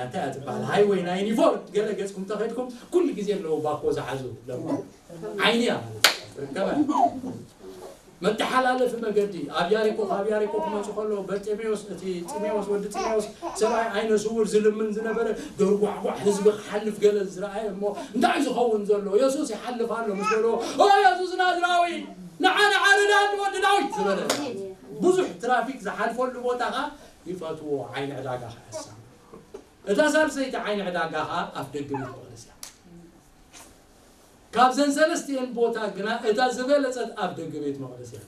እንታይ እያ ትበሃል? ሃይወይ ናይ ኒፎርድ ገለ ገጽኩም ተኸድኩም ኩሉ ግዜ ኣለዉ ባኮ ዝሓዙ ለምቦ። ዓይኒ እያ ማለት እዩ። ትርከበ። መተሓላለፊ መገዲ፣ ኣብ ያሪኮ፣ ካብ ያሪኮ ክመጹ ከለዉ፣ በርጤሜዎስ፣ እቲ ጢሜዎስ፣ ወዲ ጢሜዎስ፣ ሰብኣይ ዓይነ ስውር ዝልምን ዝነበረ፣ ደርጓዕጓዕ ህዝቢ ክሓልፍ ገለ ዝረኣየ እሞ፣ እንታይ ዝኸውን ዘሎ? የሱስ ይሓልፍ ኣሎ ምስ በልዎ፣ "ኦ የሱስ ናዝራዊ፣ ንዓ፣ ንዓ፣ ርዳእኒ ወዲ ዳዊት" ዝበለ። ብዙሕ ትራፊክ ዝሓልፈሉ ቦታ ኸኣ ይፈትዎ፣ ዓይኒ ዕዳጋ ኸኣ ያሳምር። እታ ሳልሰይቲ ዓይኒ ዕዳጋ ኸኣ ኣፍ ደገ ቤት መቕደስ እያ። ካብዘን ሰለስቲኤን ቦታ ግና እታ ዝበለጸት ኣፍ ደገ ቤት መቕደስ እያ።